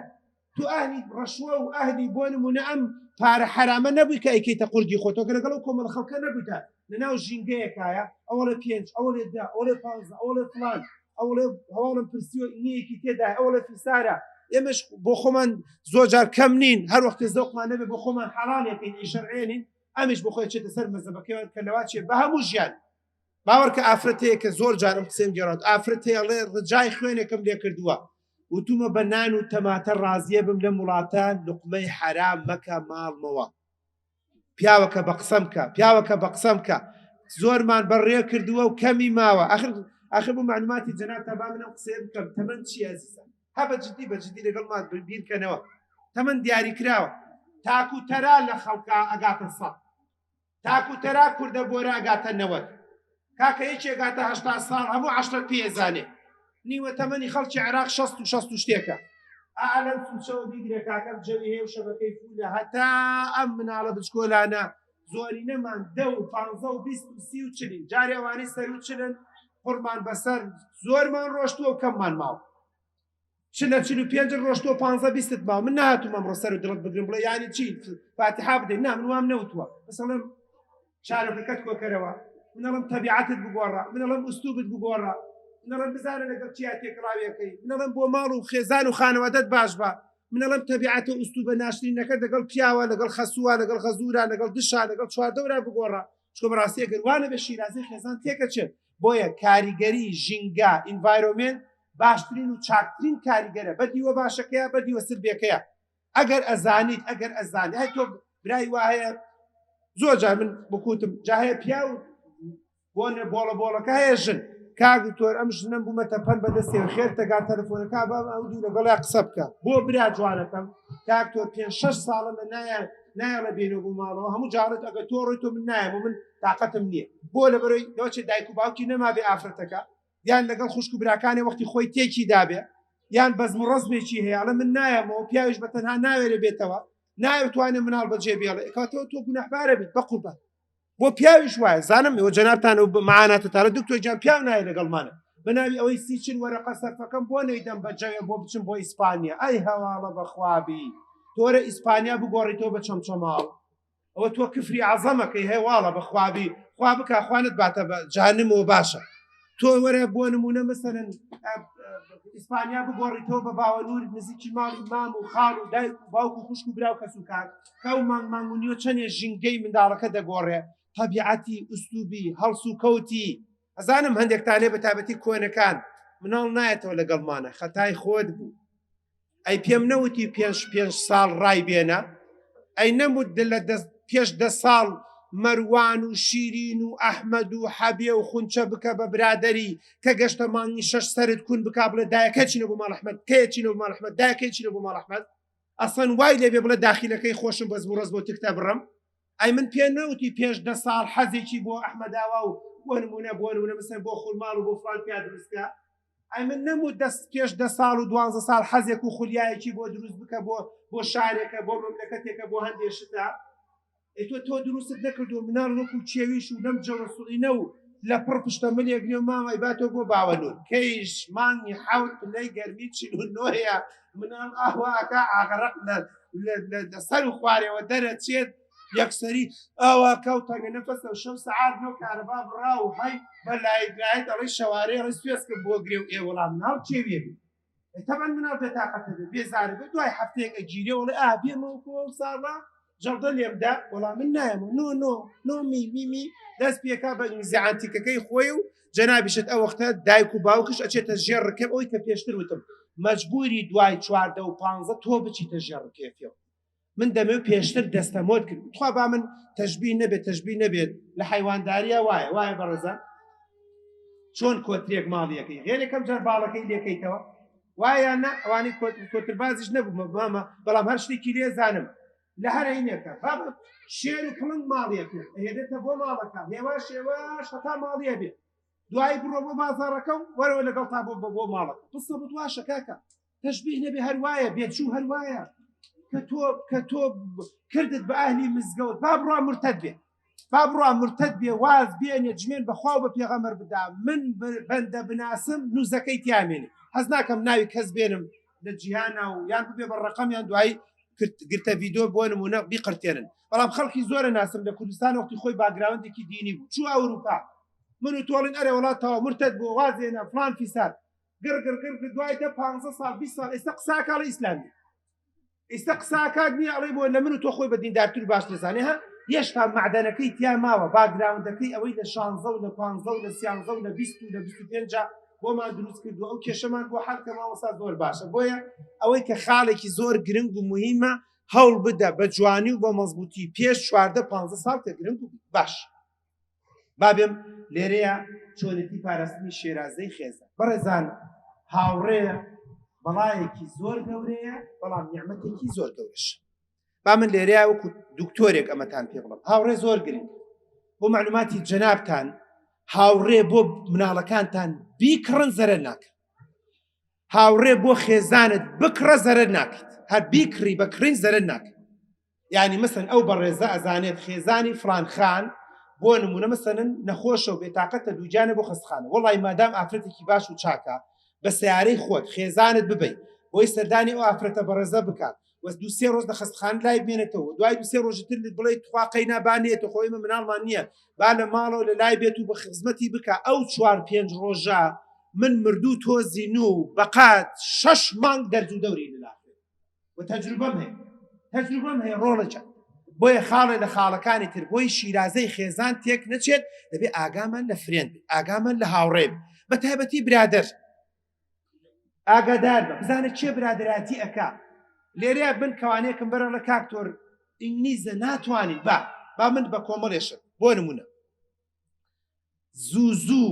Speaker 1: تۆ ئەهلی ڕەشوە و ئەهلی بۆ نمونە ئەم پارە حەرامە نەبووی کە ئەیکەیتە قورگی خۆت ئەگەر لەگەڵ ئەو کۆمەڵە خەڵکە نەبوویتە لەناو ژینگەیەکایە ئەوەڵێ پێنج ئەوەڵێ دە ئەوەڵێ پانزە ئەوەڵێ فڵان ئەوەڵێ هەواڵم پرسیوە ئینەیەکی تێدایە ئەوەڵێ فیسارە ئێمەش بۆ خۆمان زۆر جار کەم نین هەر وەختێ زەوقمان نەبێ بۆ خۆمان حەڵالێکەین ئیشەرعێنین ئەمیش بۆ خۆی چێتە سەر مەزەبەکەیان کە لەوا چێ بە هەموو ژیان باوەڕ کە ئافرەت هەیە کە زۆر جارم قسەم گێڕات ئافرەت هەیە ئەڵێ ڕجای خوێنێکم لێ کردووە وتومە بە نان و تەماتە ڕازیە بم لەم وڵاتە لوقمەی حەرام مەکە ماڵمەوە پیاوەکە بە قسەم کە پیاوەکە بە قسەم کە زۆرمان بەڕێ کردووە و کەمی ماوە ئەخر ئەخر بۆ معلوماتی جەنابتان با من ئەم قسەیە بکەم تەمەن چی ئەزیزان هە بە جدی بە جدی لەگەڵمان بیرکەنەوە تەمەن دیاری کراوە تاکو تەرا لە خەڵکا ئەگاتە سەد تاکو تەرا کوردە بۆرە ئەگاتە نەوەد کاکە یەکێ گاتە هەشتا ساڵ هەموو عەشرەت پێ ئەزانێ نیوە تەمەنی خەڵکی عێراق شەست و شەست و شتێکە ئا لەم سوچەوە بیگرە کاکەم جەوی هەیە و شەبەکەی فولە هەتا ئەم مناڵە بچکۆلانە زۆرینەمان دە و پانزە و بیست و سی و چلین جارێ ئەوانەی سەرو چلن قڕمان بەسەر زۆرمان ڕۆشتووە و کەممان ماوە چ لە 45 ڕۆشتووە پانزە بیستت ماوە من نهاتووم ئەمڕۆ سەر و دڵت بگرم بڵێ یانی چی فاتحا بدەین نا من وام نەوتووە بەس ئەڵێم چارۆکەکەت کۆکەرەوە من ئەڵێم تەبیعەتت بگۆڕە من ئەڵێم ئوسلوبت بگۆڕە من ئەڵێم بزانە لەگەڵ چیا تێکەڵاویەکەی من ئەڵێم بۆ ماڵ و خێزان و خانەوادەت باش بە من ئەڵێم تەبیعەت و ئوسلوبە ناشرینەکە لەگەڵ پیاوە لەگەڵ خەسووە لەگەڵ خەزوورە لەگەڵ دشا لەگەڵ چواردەورا بگۆڕە چونکە بەڕاستی ئەگەر وا نەبێ شیرازەی خێزان تێکەچێت بۆیە کاریگەری ژینگە environment باشترین و چاکترین کاریگەرە بە دیوە باشەکەیە بە دیوە سلبیەکەیە ئەگەر ئەزانیت ئەگەر ئەزانی هەی تۆ برای وایە زۆر جار من بکوتم جا هەیە پیاو بۆ نە بۆڵە بۆڵەکە هەیە ژن کاک دکتۆر ئەم ژنەم بوومەتە پەن بەدەستێ خێر تەگا تەلەفۆنەکە بام ئەو دوو لەگەڵیا قسە بکە بۆ برا جوانەکەم کاک تۆ پێ شەش ساڵە لە نایە نایەڵە بێنەوە بۆ ماڵەوە هەموو جارت ئەگە تۆ ڕۆی تۆ من نایەم و من تاقەتم نییە بۆ لەبەرەوەی لەوەچێ دایک و باوکی نەمابێ ئافرەتەکە یان لەگەڵ خوشک و براکانی وەختی خۆی تێکی دابێ یان بەزم و ڕەزمێکی هەیە ئەڵێ من نایەمەوە پیاویش بە تەنها ناوێرێ بێتەوە ناوێتوانێ مناڵ بەجێ بێڵێ کاتەوە تۆ گوناحبارە بیت بە قوربان بۆ پیاویش وایە زانم ئێوە جەنابتان و معاناتتانە دکتۆر گیان پیاو نایە لەگەڵمانە بە ناوی ئەوەی سی چل وەرەقە سەرفەکەم بۆ نەیدەم بە جەوێ بۆ بچم بۆ ئیسپانیا ئەی هەواڵە بەخوابی. تۆرە ئیسپانیا بگۆڕیتەوە بە چەمچەماڵ ئەوە تۆ کفری عەزەمەکەی هەیە واڵە بەخوابی خوا بکە خوانت باتە بە جانمەوە باشە تۆ وەرە بۆ نمونە مەسەرن ئیسپانیا بگۆڕیتەوە بە باوە نور نزیکی ماڵی مام و خاڵ و دایک و باوک و خوشک و برا و کەس و کار کە و مانگ مانگ و نیوە چەندێ ژینگەی منداڵەکە دەگۆڕێ تەبیعەتی ئوسلوبی هەڵس و کەوتی ئەزانم هەندێکتان لێ بەتابەتی کۆنەکان مناڵ نایەتەوە لەگەڵمانە خەتای خۆت بوو ئەی پێم نەوتی پێنج پێنج ساڵ ڕای بێنە ئەی نەموت لە دەست پێش دە ساڵ مەروان و شیرین و ئەحمەد و حەبێ و خونچە بکە بە برادری کە گەشتە مانگی شەش سەرت کون بک بڵێ دایەکە چینە بۆ ماڵ ئەحمەد کێ چینە بۆ ماڵ ئەحمەد دایەکەی چینە بۆ ماڵ ئەحمەد ئەسڵەن وای لێبێ بڵێ داخیلەکەی خۆشم بەس بۆ ڕەز بۆ تکتە بڕم ئەی من پێ نەوتی پێش دە ساڵ حەزێکی بۆ ئەحمەداوا و بۆ نمونە بۆ نمونە مثلا بۆ خورماڵ و بۆ فڵان پیا دروستکە ئەی من نەموت دەست پێش دە ساڵ و دوانزە ساڵ حەزێک و خولیایەکی بۆ دروست بکە بۆ بۆ شارێکە بۆ مەملەکەتێکە بۆ هەندێ شتە ئەی تۆ تۆ دروستت نەکردو مناڵ وەکو کێویش و لەم جەوەسوڵینە و لە پڕ پشتە ملێک نێو مامای باتەوە بۆ باوەنور کەیش مانگی حەوت پلەی گەرمی 49ە مناڵ ئاواکە ئاغەڕق لە سەر و خوارەوە دەرەچێت یەکسەری ئاوا کەو تەنگە نەفەسە و شەو سەعات نۆ کارەبا بڕا و هەی بە لایت لایت ئەڵێ شەوارەی ئەڵێ سوێسکم بۆ گرێ و ئێ وەڵام مناڵ کێویە بێ تەبعەن مناڵ بێتاقەتە بێ بێزارە بێ دوای هەفتەیەک ئەگیرێ وەڵێ ئا بێمەوە کۆ ئەو ساڵە جەڵدە لێمدا وەڵام من نایەمەوە نۆ نۆ نۆ می می می دەست پێکا بە ئینگلیزی عەنتیکەکەی خۆی و جەنابیشت ئەو وەختە دایک و باوکش ئەچێتە ژێر ڕکێف ئەوی کە پێشتر وتم مەجبوری دوای چواردە و پانزە تۆ بچیتە ژێر ڕکێفیەوە من دەمەوێت پێشتر دەستەمۆت کرد تخوا با من تەشبیه نەبێت تەشبیه نەبێت لە حیوانداریە وایە وایە بەڕێزان چۆن کۆترێک ماڵیەکەی غێرێکەم جار باڵەکەی لێکەیتەوە وایە نە ئەوانی کۆتربازیش نەبوو مامە بەڵام هەر شتێکی لێ زانم لە هەر هینێکە باب شێر و پڵنگ ماڵیەکە ئەهێنێتە بۆ ماڵەکە هێواش هێواش هەتا ماڵیە بێت دوایی بڕۆ بۆ بازاڕەکە و وەرەوە لەگەڵ تا بۆ بۆ ماڵەکە قسە بۆ واشە کاکە تەشبیه نەبێ هەر وایە بێچوو هەر وایە کە تۆ کە تۆ کردت بە ئەهلی مزگەوت با بڕوا مرتد بێ با بڕوا مرتد بێ واز بێنێ جمێن بەخوا و بە پێغەمبەر بدا من بەندە بناسم نوزەکەی تیامێنێ حەز ناکەم ناوی کەس بێنم لە جیهانا و یان ببێ بە ڕقم یان دوایی گرتە ڤیدۆ بۆ نمونە بیقرتێنن بەڵام خەڵکی زۆرە ناسم لە کوردستان وەختی خۆی background ێکی دینی بوو چوو ئەوروپا من و تۆڵین ئەرێ وڵات تەواو مرتد بوو وازێنە فلان فیسار گڕ گڕ گڕ گڕ دوای دە پانزە ساڵ 20 ساڵ ئێستا قساکاڵی ئیسلامی ئێستا قساکات نییە ئەڵێ بۆ لە من و تۆ خۆی بە دیندارتر باش دەزانێ ها هێشتا معدەنەکەی تیا ماوە background ەکەی ئەوەی لە شانزە و لە پانزە و لە سیانزە و لە 20 و لە 25 بۆمان دروست کردو ئەو کێشەمان بۆ حەل کە مامۆستا زۆر باشە بۆیە ئەوەی کە خاڵێکی زۆر گرنگ و مهمە هەوڵ بدە بە جوانی و بە مەزبوطی پێش چواردە پ ساڵ کە گرنگ و باش با بێم لێرەیە چۆنێتی پاراستنی شێرازەی خێزان بەڕێزان هاوڕێ بەڵایەکی زۆر گەورەیە بەڵام نیعمەتێکی زۆر گەورەش با من لێرەیە وەکو دکتۆرێک ئەمەتان پێ بڵم هاوڕێ زۆر گرنگ بۆ معلوماتی جەنابتان هاوڕێ بۆ مناڵەکانتان بیکڕن زەرەر ناکەن هاوڕێ بۆ خێزانت بکڕە زەرەر ناکەیت هەر بیکڕی بە کڕین زەرەر ناکەیت یعنی مەسەن ئەو بەڕێزە ئەزانێت خێزانی فلان خان بۆ نمونە مەسەنن نەخۆشە و بێتاقەتە دووجانە بۆ خەستخانە وەڵی مادام ئافرەتێکی باش و چاکە بە سیارەی خۆت خێزانت ببەی بۆی سەردانی ئەو ئافرەتە بەڕێزە بکات وە دوو سێ ڕۆژ لە خەستخانە لای بمێنێتەوە دوای دوو سێ ڕۆژی تر بڵێ تخوا قەینا با نێتە خۆ ئێمە مناڵمان نییە با لە ماڵەوە لە لای بێت و بە خزمەتی بکە ئەو چوار پێنج ڕۆژە من مردوو تۆ زینوو بەقات شەش مانگ دەرز و دەوری لەلا و تەجروبەم هەیە تەجروبەم هەیە ڕۆڵەجان بۆیە خاڵێ لە خاڵەکانی تر بۆی شیرازەی خێزان تێک نەچێت دەبێ ئاگامان لە friend ئاگامان لە هاوڕێ بە تایبەتی برادەر ئاگادار بە بزانە کێ برادەراتی ئەکا لێرەیە بن کەوانەیەکم بەرە لە کاکتۆر ئینگلیزە ناتوانین با با من بە کۆمەڵێشت بۆ نمونە زوو زوو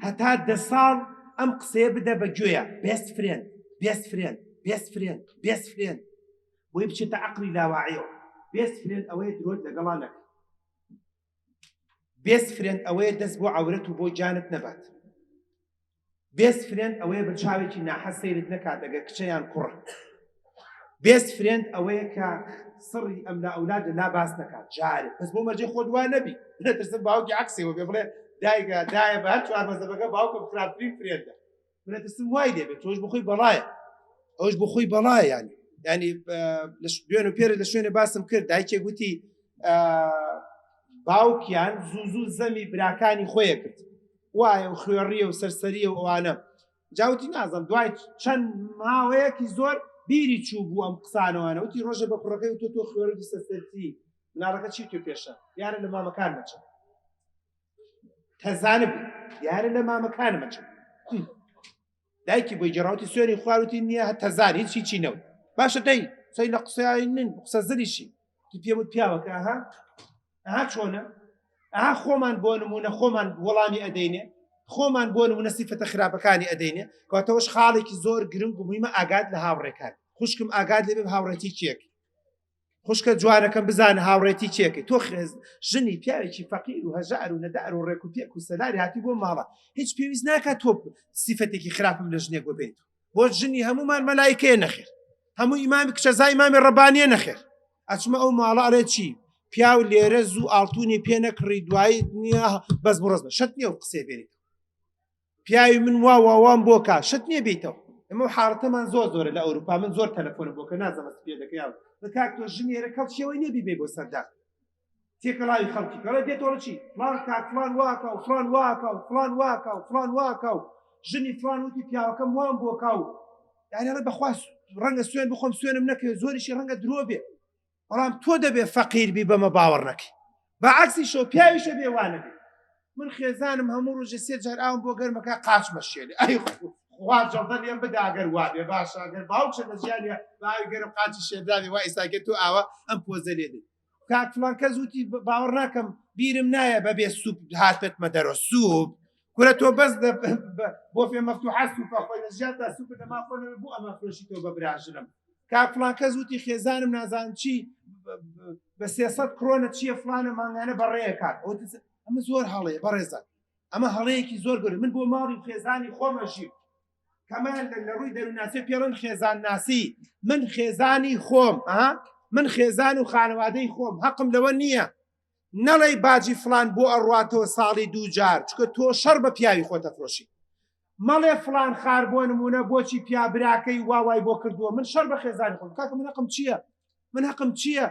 Speaker 1: هەتا دە ساڵ ئەم قسەیە بدە بە گوێیە best friend best friend best friend best friend بۆی بچێتە عقلی لاواعیەوە best friend ئەوەیە درۆت لەگەڵا نەکە best friend ئەوەیە دەست بۆ عەورەت و بۆ گیانت نەبات best friend ئەوەیە بە چاوێکی ناحەز سەیرت نەکات ئەگەر کچە یان کوڕە best friend ئەوەیە کە سڕی ئەم لا ئەولاد لا باس نەکات جارێ بەس بۆ مەرجێ خۆت وا نەبی نەترسم باوکی عکسەوە بێ بڵێ دایکە دایە بە هەر چوار مەزەبەکە باوکم خراپترین friend ە منەترسم وای لێ بێت تۆش بخۆی بەڵایە ئەوش بخۆی بەڵایە ینی. ینی دوێن و پێرە لە شوێنە باسم کرد دایکێک گوتی باوکیان زوو زوو زەمی براکانی خۆیە کرد وایە و خوێڕیە و سەرسەریە و ئەوانە جاوتی نازم دوای چەند ماوەیەکی زۆر بیری چوو بوو ئەم قسانەوانە وتی ڕۆژە بە کوڕەکەی تۆ تۆ خوێڕی سەرسەرتی مناڵەکە چی تۆ پێشە دیارە لە مامەکان مەچە تەزانە بوو دیارە لە مامەکان مەچە دایکی بۆی گەڕاوتی سوێنی خواروتی نییە تەزان هیچ هیچی نەوت باشە دەی سەی لە قسەی من قسە زریشی پێم وت پیاوەکە ها ئەها چۆنە ئەها خۆمان بۆ نمونە خۆمان وەڵامی ئەدەینێ خۆمان بۆ نمونە سیفەتە خراپەکانی ئەدەینێ کاتەوەش خاڵێکی زۆر گرنگ و مهمە ئاگات لە هاوڕێکان خوشکم ئاگات لێ بێ هاوڕێتی کێک خوشکە جوانەکەم بزانە هاوڕێتی کێکەی تۆ خێز ژنی پیاوێکی فەقیر و هەژار و نەدار و ڕێک و پێک و سەلاری هاتی بۆ ماڵە هیچ پێویست ناکات تۆ سیفەتێکی خراپم لە ژنێک بۆ بێنیت بۆ ژنی هەمومان مەلایکەیە نەخێر هەموو ئیمامی کچەزای ئیمامی ڕەبانیە نەخێر ئەچمە ئەو ماڵە ئەڵێ چی پیاو لێرە زوو ئاڵتونی پێ نەکڕی دوایی نییە بەس بڕۆز بە شەت نییە و قسێ بێنیت پیاوی من وا واوام بۆ کا شت نییە بیتەوە ئەمە حاڵەتەمان زۆر زۆرە لە ئەوروپا من زۆر تەلەفۆنم بۆ کە نازەمە پێ دەکەیان کاک تۆ ژنێرە کەڵکیەوەی نییە بیبێ بۆ سەردان تێکەڵاوی خەڵکی کەڵێ دێتەوە چی فلان کاک فلان واکە و فلان واکە و فلان واکە و فلان واکە و ژنی فلان وتی پیاوەکەم وام بۆ کا و یعنی ئەڵێ بەخوا ڕەنگە سوێن بخۆم سوێنم نەکەوێت زۆریشی ڕەنگە درۆ بێ بەڵام تۆ دەبێ فەقیر بی بەمە باوەڕ نەکەی بە عەکسی شۆ پیاویشە بێ وانە بێ من خێزانم هەموو ڕۆژێ سێ جار ئاوم بۆ گەرمەکە قاچ مەشێنێ ئەی خوا جەڵدە لێم بدا ئەگەر وابێ باشە ئەگەر باوکشە لە ژیانیا باوی گەرم قاچی شێردابێ وا ئیساکێ تۆ ئاوا ئەم پۆزە لێ دەی کاک فڵان کەس وتی باوەڕ ناکەم بیرم نایە بەبێ سوپ هاتبێتمە دەرەوە سوپ کورە تۆ بەس بۆ فێ مەفتوحە سوپە خۆی لە ژیانتا سوپ لە ماڵ خۆ نەبێ بۆ ئەمە فرۆشی تۆ بە براژنم کاک فڵان کەس وتی خێزانم نازانم چی بە 300 کرۆنە چییە فڵانە مانگانە بەڕێکات ئەمە زۆر هەڵەیە بەڕێزان ئەمە هەڵەیەکی زۆر گەورە من بۆ ماڵی و خێزانی خۆمە ژیم کەمان لە ڕووی دەروونناسی پێڵن خێزان ناسی من خێزانی خۆم ئا من خێزان و خانەوادەی خۆم حەقم لەوە نییە نەڵێی باجی فڵان بۆ ئەڕواتەوە ساڵی دوو جار چکە تۆ شەڕ بە پیاوی خۆت ئەفرۆشی مەڵێ فڵان خار بۆ نمونە بۆچی پیا براکەی وا وای بۆ کردووە من شەڕ بە خێزانی خۆم کاکە من حەقم چییە من حەقم چییە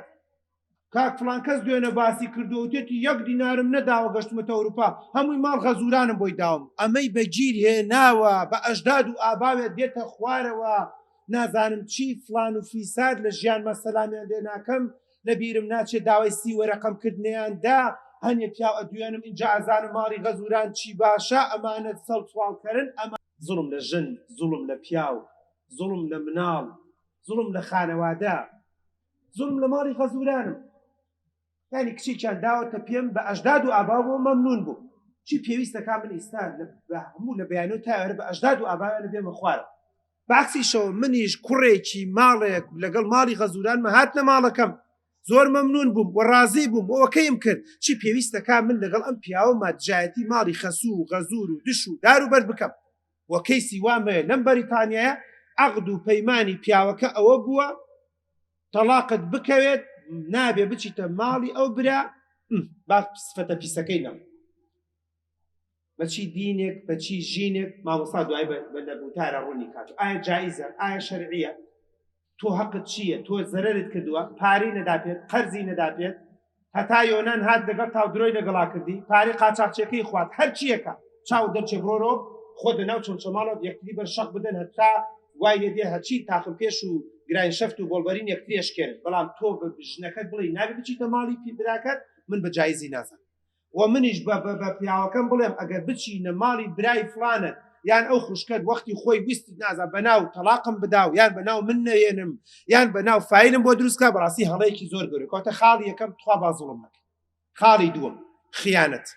Speaker 1: کاک فڵان کەس دوێنە باسی کردووە وتێتی یەک دینارم نەداوە گەشتمەتە ئەوروپا هەمووی ماڵ غەزورانم بۆی داوم ئەمەی بەگیر هێناوە بە ئەژداد و ئاباوێت دێتە خوارەوە نازانم چی فڵان و فیسار لە ژیانمە سەلامیان لێ ناکەم لە بیرم ناچێ داوای سی وەرەقەم کرد نەیان دا، هەنێ پیاو ئەدوێنم ئینجا ئەزانم ماڵی غەزوران چی باشە ئەمانە سەڵ سواڵکەرن ئەمە. زوڵم لە ژن، زوڵم لە پیاو، زوڵم لە مناڵ، زوڵم لە خانەوادە، زوڵم لە ماڵی غەزورانم. یانی کچێکیان داوەتە پێم بە ئەژداد و ئاباو بۆ مەمنون بووم. چی پێویستە کا من ئیستا لە هەموو لە بەیانەوە تا ئێوارە بە ئەژداد و ئاباویانە بێمە خوارەوە. بەعەکسیشەوە منیش کوڕێکی ماڵێک لەگەڵ ماڵی غەزورانمە هاتنە ماڵەکەم زۆر مەمنون بووم و ڕازی بووم و ئۆکەیم کرد چی پێویستە کا من لەگەڵ ئەم پیاوەمە دژایەتی ماڵی خەسوو و غەزور و دش و دار و بەرد بکەم و کەیسی وام هەیە لەم بەریتانیایە عەقد و پەیمانی پیاوەکە ئەوە بووە تەڵاقت بکەوێت نابێ بچیتە ماڵی ئەو برا با سفەتە پیسەکەی نەم بە چی دینێک بە چی ژینێک مامۆستا دوای بە لە گوتارە ڕوونی کات ئایا جایزە ئایا شەرعیە تۆ هەقت چییە تۆ زەرت کردووە پارەی نەداپێت قەرزی نەداپێت هەتا یۆناان هات لەگەڵ تاو درۆی لەگەڵا کردی پارەی قاچاقچەکەی خوارد هەرچیەکە چاو دەرچێ بڕۆرۆ خۆ دەناو چەمچەماڵە یەکتری بەر شەق بدەن هەتا وای لێ دێ هەرچی تاقم پێش و گراین شەفت و بۆڵبەرین یەکتری ئەشکێنن بەڵام تۆ بە ژنەکەت بڵێ نابێ بچیتە ماڵی پی براکەت من بە جایزی نازانم و منیش بە بە بە پیاوەکەم بڵێم ئەگەر بچینە ماڵی برای فڵانت یان ئەو خوشکەت وەختی خۆی ویستی نازا بەناو تەلاقم بداو یان بەناو من نەیەنم یان بەناو فایلم بۆ دروست کا بەڕاستی هەڵەیەکی زۆر گەورە کەواتە خاڵی یەکەم تخوا با زوڵم نەکەی خاڵی دووەم خیانەت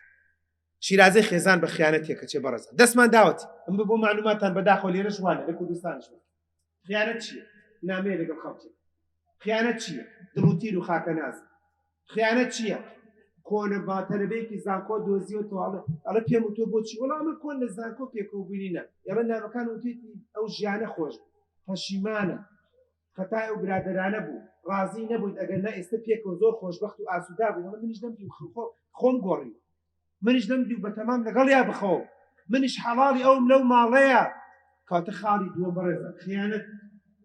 Speaker 1: شیرازەی خێزان بە خیانەت تێکەچێ بەڕێزان دەستمان داوەت ئەم بۆ معلوماتان بەداخەوە لێرەش وانە لە کوردستانش وانە خیانەت چییە نامەیە لەگەڵ خەڵکی خیانەت چییە دڵ و تیر و خاکەناز خیانەت چییە؟ کۆنە با تەلەبەیەکی زانکۆ دۆزیەوە ئەڵێ ئەڵێ پێم وتووە بۆچی وەڵا من کۆن لە زانکۆ پێکەوە بووینە ئێڵێ نامەکان وتێتی ئەو ژیانە خۆش بوو پەشیمانە خەتای ئەو برادەرانە بوو ڕازی نەبوویت ئەگەر نا ئێستا پێکەوە زۆر خۆشبەخت و ئاسودا بووین ئەڵێ منیش نەمدی خۆ خۆم گۆڕیوە منیش نەمدی و بەتەمام لەگەڵیا بخەوم منیش حەڵاڵی ئەوم لەو ماڵەیە کاتە خاڵی دووەم بەڕێزە خیانەت.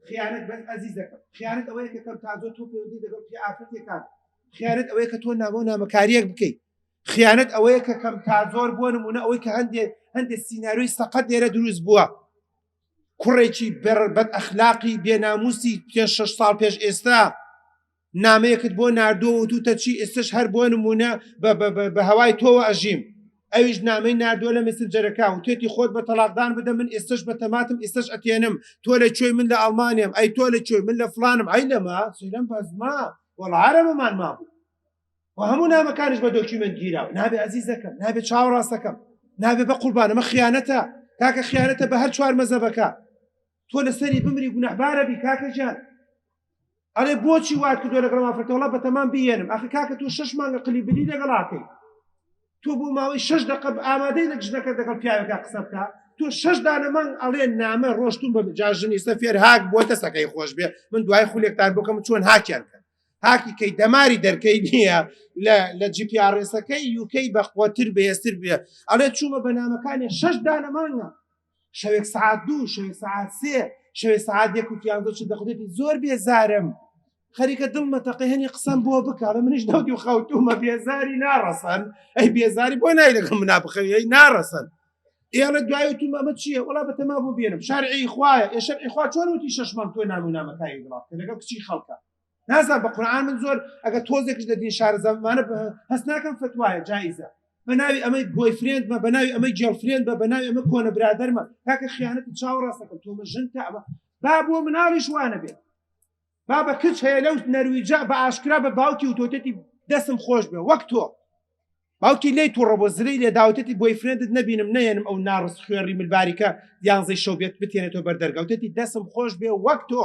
Speaker 1: خیانەت بەس ئەزیزەکەم خیانەت ئەوەیە کە کەم تا زۆر تۆ پەیوەندی لەگەڵ پێ ئافرەتێکان خیانەت ئەوەیە کە تۆ نامە و نامەکاریەک بکەیت خیانەت ئەوەیە کە کەم تا زۆر بۆ نمونە ئەوەی کە هەندێ هەندێک سیناریۆی سەقەت لێرە دروست بووە کوڕێکی بەد ئەخلاقی بێناموسی پێ شش ساڵ پێش ئێستا نامەیەکت بۆ ناردووە وتوتە چی ئێستش هەر بۆ نمونە بە هەوای تۆوە ئەژیم ئەویش نامەی ناردووە لە مسنجەرەکە وتێتی خۆت بە تەلاقدان بدە من ئێستش بە تەماتم ئێستش ئەتێنم تۆ لە کوێی من لە ئەڵمانیام ئەی تۆ لە کوێی من لە فلانم ئەی لەمە سیرەم بەزما وەڵا هەرەمەمان مابوو و هەموو نامەکانیش بە document گیراو نابێ ئەزیزەکەم نابێ چاو ڕاستەکەم نابێ بە قوربانەمە خیانەتە کاکە خیانەتە بە هەر چوار مەزەبەکە تۆ لەسەری بمری گوناحبارە بی کاکە گیان ئەڵێ بۆچی وات کردووە لەگەڵ ئافرەتە وەڵا بەتەمام بیێنم ئەخی کاکە تۆ شەش مانگە قلی بلی لەگەڵاکەی تۆ بۆ ماوەی شەش دقە ئامادەی لە ژنەکە لەگەڵ پیاوێکا قسە بکە تۆ شەش دانە مانگ ئەڵێ نامە ڕۆشتون بە جاژنی سەفێر هاک بۆ دەسەکەی خۆش بێ من دوای خولێکتان بکەم چۆن هاکیان کەن هاکی کەی دەماری دەرکەی نییە لە GPRS ەکەی یوکەی بەخوەتر بەهێزتر بێ ئەڵێ چوومە بە نامەکانی شەش دانە مانگە شەوێک سعات دوو شەوێک سعات سێ شەوێ سعات یەک و یانزە چ دەخودێتی زۆر بێزارم خەریکە دڵمە تەقی هەنی قسەم بۆ بکە منیش نەوتی و خەوتومە بێزاری ناڕەسەن ئەی بێزاری بۆ نای لەگەڵ منا بخەوی ئەی ناڕەسەن ئێڵە دوای وتم ئەمە چییە وڵا بەتەما بۆ بێنم شارعی خوایە ئێ شەرعی خوا چۆن وتی شەش مانگ تۆ نام و نامەکانی وڵات لەگەڵ کچی خەڵکە نازان بە قورعان من زۆر ئەگە تۆزێکش لە دین شارەزامانە هەست ناکەم فتوایە جایزە بە ناوی ئەمەی boyfriend مە بە ناوی ئەمەی girlfriend بە بە ناوی ئەمە کۆنە برادەرمە کاکە خیانەتی چاو ڕاستەکەم تۆ ژن تا ئەمە با بۆ مناڵیش وانە بێت با بە کچ هەیە لەو نەرویجا بە ئاشکرا بە باوکی و تۆتێتی دەستم خۆش بێ وەک تۆ باوکی لێی توڕە بۆ زرەی لێ داوتێتی boyfriend ت نەبینم نەیەنم ئەو ناڕست خوێڕی ملباریکە یانزەی شەو بێت بتێنێتەوە بەر دەرگاوتێتی دەسم خۆش بێ وەک تۆ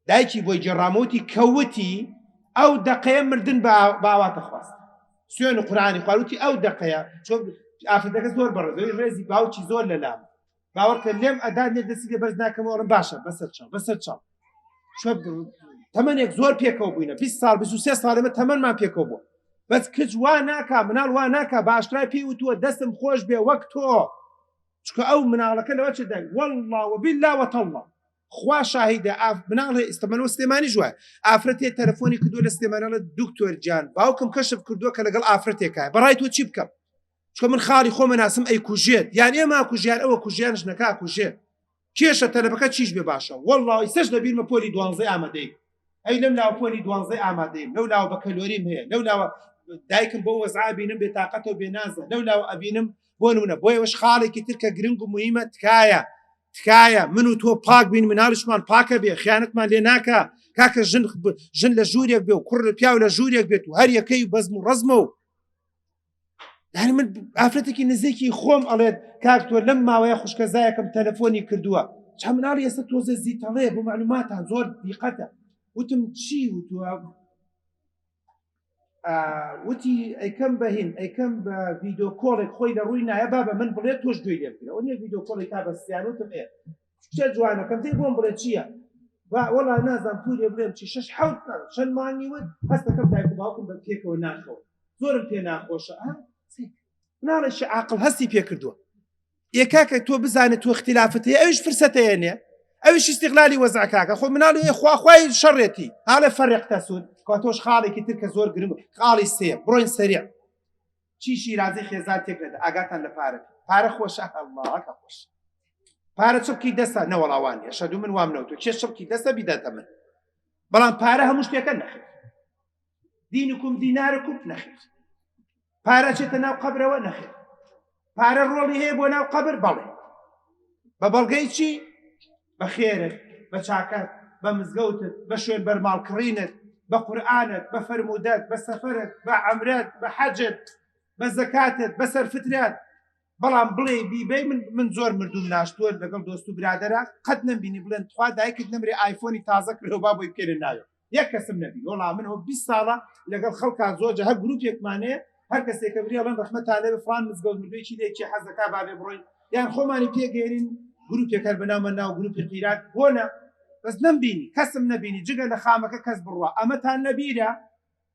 Speaker 1: دایکی بۆی گێڕامەوتی کەوتی ئەو دەقەیە مردن بە ئاواتە خواست سوێن و قورآانی خواروتی ئەو دەقەیە چۆن ئافرەتەکە زۆر بەڕێزەوەی ڕێزی باوکی زۆر لەلام باوەڕکە لێم ئەدا لێ دەستی لێ بەرز ناکەمەوە ئەڵێم باشە بەسەر چاو بەسەر چاو تەمەنێک زۆر پێکەوە بووینە 20 ساڵ 23 ساڵ ئێمە تەمەنمان پێکەوە بووە بەس کچ وا ناکا مناڵ وا ناکا باشترای پێی وتووە دەستم خۆش بێ وەک تۆ چکە ئەو مناڵەکە لەوە چ دای والله وبالله وتالله خوا شاهیدە ئاف مناڵێ ئیستەمەنەوە سلێمانی ژوە ئافرەتێ تەلەفۆنی کردووە لە سلێمانەڵە دکتۆر گیان باوکم کەشف کردووە کە لەگەڵ ئافرەتێکە بەڕای تۆ چی بکەم چکە من خاڵی خۆمە ناسم ئەی کوژێت یان ئێمە کوژیان ئەوە کوژیان ژنەکە کوژێت کێشە تەلەبەکە چیش بێ باشە والله ئیسەش لەبیرمە پۆلی دوانزەی ئامادەی ئەی لەم لاوە پۆلی دوانزەی ئامادەیم لەو لاوە بەکەلۆریم هەیە لەو لاوە دایکم بۆ وەزعا بینم بێ تاقەتەوە بێ نازە لەو لاوە ئەبینم بۆ نمونە بۆ ئێوەش خاڵێکی تر کە گرنگ و مهمە تکایە تکایە من و تۆ پاک بین مناڵیشمان پاکە بێ خیانەتمان لێ ناکە کاکە ژن ژن لە ژوورێک بێ و کوڕ لە پیاو لە ژوورێک بێت و هەر یەکەی بەزم و ڕەزمە و یعنی من ئافرەتێکی نزیکی خۆم ئەڵێت کاک تۆ لەم ماوەیە خوشکەزایەکەم تەلەفۆنی کردووە چا مناڵی ئێستا تۆزە زیتەڵێ بۆ معلوماتان زۆر دیقەتە وتم چی وتووە وتی ئەیکەم بەهین ئەیکەم بە video call ێک خۆی لە ڕووی نایە با بە من بڵێ تۆش گوێی لێ بگرە ئەو نیە video call ێک تا بە سیانوتم ئێ کچە جوانەکەم دەی بۆم بڵێ چییە با وەڵا نازان پورێ بڵێم چی شەش حەوت چەند مانگی وت هەستەکەم دایک و باوکم بە پێکەوە ناخەوە زۆرم پێ ناخۆشە مناڵێکی عاقڵ هەستی پێ کردووە ئێ کاکە تۆ بزانێت تۆ اختلافت هەیە ئەویش فرسەتەیە نێ ئەویش استغلالی وەزع کاکە خۆ مناڵی خواخوای شەڕێتی هاڵێ فەرق تەسود کە تۆش خاڵێکی تر کە زۆر گرنگ خاڵی سێ بڕۆین سەریع چی شیرازی خێزان تێک نەدا ئاگاتان لە پارە پارە خۆشە الله کە خۆش پارە چڵکی دەستە نەوەڵاوان شەدو من وام نەوتو چێ چڵکی دەستە بیداتە من بەڵام پارە هەموو شتێکە نەخێر دینکم دینارکم نەخێر پارە چێتە ناو قەبرەوە نەخێر پارە ڕۆڵی هەیە بۆ ناو قەبر بەڵێ بە بەڵگەی چی بە خێرت بە چاکەت بە مزگەوتت بە شوێن بەرماڵ کڕینت بە قورآانت بە فەرمودەت بە سەفەرت بە عەمرەت بە حەجت بە زەکاتت بە سەرفترات بەڵام بڵێ بیبەی من من زۆر مردوم ناشتووە لەگەڵ دۆست و برادەرە قەت نەمبینی بڵێن تخوا دایکت نەمرێ ئایفۆنی تازە کردەوە با بۆی بکەێنە ناوێ یەک کەسم نەبی وەڵا من ئەو 20 ساڵە لەگەڵ خەڵکا زۆر جە هەر گروپێکمانەیە هەر کەسێکە بری ئەڵێن ڕەحمەتان لێ فلان مزگەوت مردوویەکی لێکی حەزەکا بابێ بڕۆین یان خۆمانی پێگەێنین گروپێک هەر بەناومە ناو گروپی قیرات بۆنە بەس نەمبینی کەسم نەبینی جگە لە خامەکە کەس بڕوا ئەمەتان لەبیرە.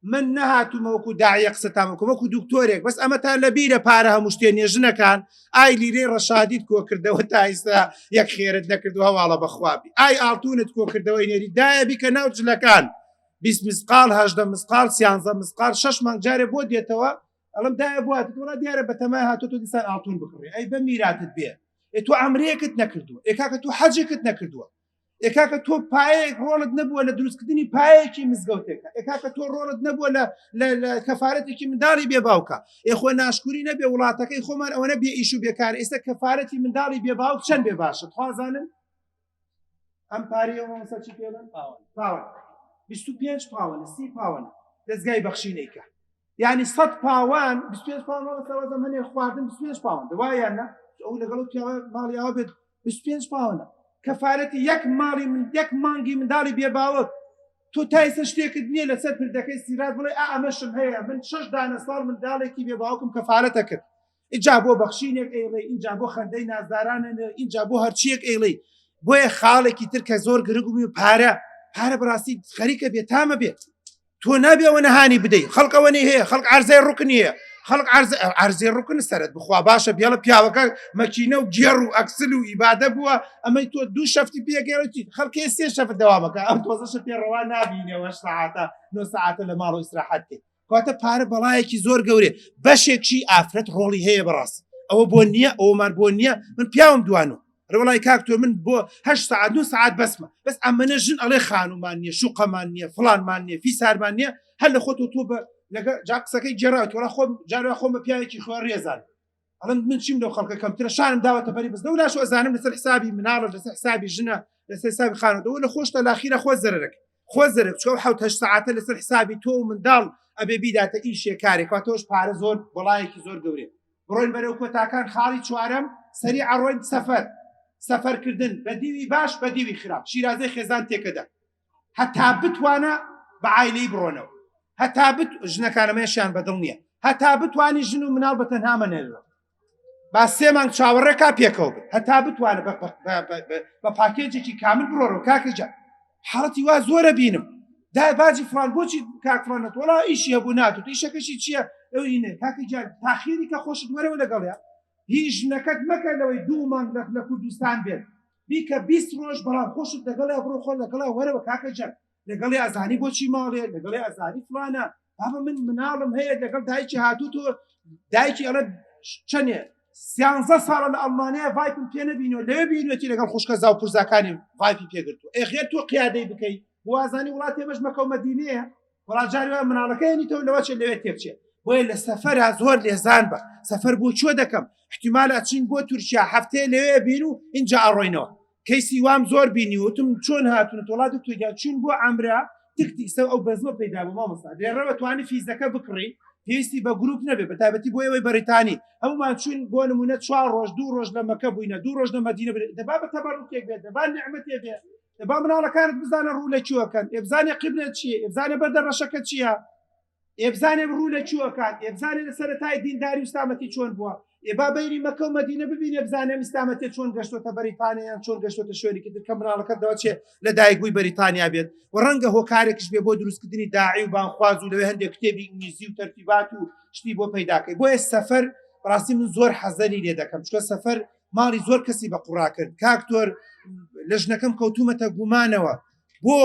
Speaker 1: من نەهاتوومە وەکو داعیە قسەتان بکەم وەکو دکتۆرێک بەس ئەمەتان لە بیرە پارە هەموو شتێ نیە ژنەکان ئای لیرەی ڕەشادیت کۆکردەوە تا ئیستا یەک خێرت نەکردو هەواڵە بەخوابی ئای ئاڵتونت کۆکردەوەی نێری دایە بیکە ناو جلەکان 20 مسقال 18 مسقال 13 مسقال شش مانگ جارێ بۆ دێتەوە ئەڵم دایە بوات وڵا دیارە بەتەمای هاتۆ تۆ دیسان ئاڵتون بکڕی ئەی بە میراتت بێ ئێ تۆ عەمرەیەکت نەکردووە ئێ کاکە تۆ حەجێکت نەکردووە ئێ کاکە تۆ پایەیەک ڕۆڵت نەبووە لە دروستکردنی پایەکی مزگەوتێکە ئێ کاکە تۆ ڕۆڵت نەبووە لە لە کەفارەتێکی منداڵی بێ باوکە ئێ خۆ ناشکوری نەبێ وڵاتەکەی خۆمان ئەوەنە بێ ئیش و بێکار ئێستا کەفارەتی منداڵی بێ باوک چەند بێ باشە خوازانن ئەم پارەیە مامۆستا چی پێڵێن پاوەن پاوەن 25 پاوەن 30 پاوەن دەزگای بەخشینێکە یعنی 100 پاوان 25 پاوان مامۆستا وازم هەنێ خواردن 25 پاوەن دوایان نا ئەو لەگەڵ پیاوە ماڵی ئەوە بێت 25 پاوەنە کەفارەتی یەک ماڵی من یەک مانگی منداڵی بێباوک تۆ تا ئێستا شتێکت نییە لەسەر پردەکەی سیرات بڵێ ئا ئەمەشم هەیە من شەش دانە ساڵ منداڵێکی بێ باوکم کەفارەتە کرد ئینجا بۆ بەخشینێک ئەیڵێ ئینجا بۆ خەندەی نازدارانە ئینجا بۆ هەرچیەک ئەیڵێ بۆیە خاڵێکی تر کە زۆر گرنگ و پارە پارە بەڕاستی خەریکە بێتامە بێت تۆ نابێ ئەوە نەهانی بدەی خەڵک ئەوە نی هەیە خەڵک عرزەی ڕوکنی هەیە خەڵک عرزەی ڕوکن سەرت بخوا باشە بێڵە پیاوەکە مەکینە و گێڕ و ئەکسل و ئیبادە بووە ئەمەی تۆ دوو شەفتی پێگەڕێتی خەڵکێ سێ شەفت دەوامەکە ئەم تۆزەشە پێ ڕەوا نابینەوە سەعاتە نۆ سەعاتە لە ماڵ و ئیسراحەت تێ کەواتە پارە بەڵایەکی زۆر گەورێ بەشێکی ئافرەت ڕۆڵی هەیە بەڕاست ئەوە بۆ نییە ئەومان بۆ نییە من پیاوم دوانو وڵی کاک تۆ من بۆ هە ساعت دو ساعت بەسمە بەس ئەمەە ژن ئەڵێ خانومان نییە شوقەمان نییە فلانمان نییە فیسارمان نییە هەر لە خۆت تۆ بە لەگە جا قسەکەی گێڕا تۆڵا خۆم جارا خۆم بە پیاوێکی خۆ ڕێزان ئەڵم من چیم لەو خەڵکە کەمترە شانم داوەتە بەری بەس لەو لاش ئەزانم لەسەر حسابی مناڵە لەسەر حسابی ژنە لەسەر حسابی خانەوە لە خۆشتە لاخیرە خۆ زەرەرەک خۆ زەرەر چۆ حوت هەشت سەعاتە لەسەر حسابی تۆ و منداڵ ئەبێ بیداتە ئیشێ کارێک وا تۆش پارە زۆر بەڵایەکی زۆر گەورێ بڕۆین بەرەو کۆتاکان خاڵی چوارەم سەری ئەڕۆین سەفەر سەفەرکردن بە دیوی باش بە دیوی خراپ شیرازەی خێزان تێکەدا هەتا بتوانە بە عایلەی بڕۆنەوە هەتا بت ژنەکانەمەشیان بەدڵ نییە هەتا بتوانی ژن و مناڵ بە تەنها مەنێرەوە با سێ مانگ چاوەڕێکا پێکەوە بن هەتا بتوانە بە پاکێجێکی کامل بڕۆرەوە کاکە جان حاڵەتی وا زۆرە بینم دا باجی فلان بۆچی کاک فلان وڵا ئیشی هەبوو ناتوت ئیشەکەشی چییە ئەو ئینە کاکە گیان تاخیری کە خۆشت وەرەوە لەگەڵیا هی ژنەکەت مەکە لەوەی دوو مانگ لە کوردستان بێت بیکە 20 ڕۆژ بەڵام خۆشت لەگەڵیا بڕۆ خۆ لەگەڵا وەرەوە کاکە جان لەگەڵی ئەزانی بۆچی ماڵێ لەگەڵی ئەزانی فلانە بابە من مناڵم هەیە لەگەڵ دایکی هاتوو تۆ دایکی ئەڵێ چەنێ سیانزە ساڵە لە ئەڵمانیا ڤایپم پێ نەبینەوە لەوێ بینوێتی لەگەڵ خوشکە زاو پورزاکانی ڤایپی پێگرتو ئێ غێر تۆ قیادەی بکەی وازانی وڵاتی ئێمەش مەکە و مەدینەیە وڵات جاری وایە مناڵەکە هێنیتەوە لەوە چێ لەوێ تێبچێ بۆیە لە سەفەرا زۆر لێزان بە سەفەر بۆ کوێ دەکەم احتیمال ئەچین بۆ تورکیا هەفتەیە لەوێ بین و اینجا ئەڕۆینەوە کەیسی وام زۆر بینی وتم چۆن هاتون تۆڵا دکتۆر گیان چوین بۆ عەمرە تکتی ئیستا ئەو بەزمە پەیدا بوو مامۆستا لێرەوە توانی فیزەکە بکڕی پێویستی بە گروپ نەبێ بە تایبەتی بۆ ئێوەی بەریتانی هەمومان چوین بۆ نمونە چوار ڕۆژ دوو ڕۆژ لە مەکە بووینە دوو ڕۆژ لە مەدینە بووینە دەبا بە تەبەڕوکێک بێت دەبا نیعمەتێ بێ دەبا مناڵەکانت بزانە ڕوو لە کوێ ئەکەن ئێ بزانێ قیبلە چییە ئێ بزانێ بەردە ڕەشەکە چییە ئێ بزانێ ڕوو لە کوێ ئەکات ئێ بزانێ لە سەرەتای دینداری و ئیسلامەتی چۆن بووە ئێ با بەینی مەکە و مەدینە ببینێ بزانێ ئەم ئیسلامەتیە چۆن گەشتۆتە بەریتانیا یان چۆن گەشتۆتە شوێنێکی تر کە مناڵەکەت دەوەچێ لە دایک بووی بەریتانیا بێت و ڕەنگە هۆکارێکش بێ بۆ دروستکردنی داعی و بانخواز و لەوێ هەندێک کتێبی ئینگلیزی و تەرتیبات و شتی بۆ پەیداکەی بۆیە سەفەر بەڕاستی من زۆر حەزەری لێ دەکەم چونکە سەفەر ماڵی زۆر کەسی بە قوڕا کرد کاکتۆر لە ژنەکەم کەوتومەتە گومانەوە بۆ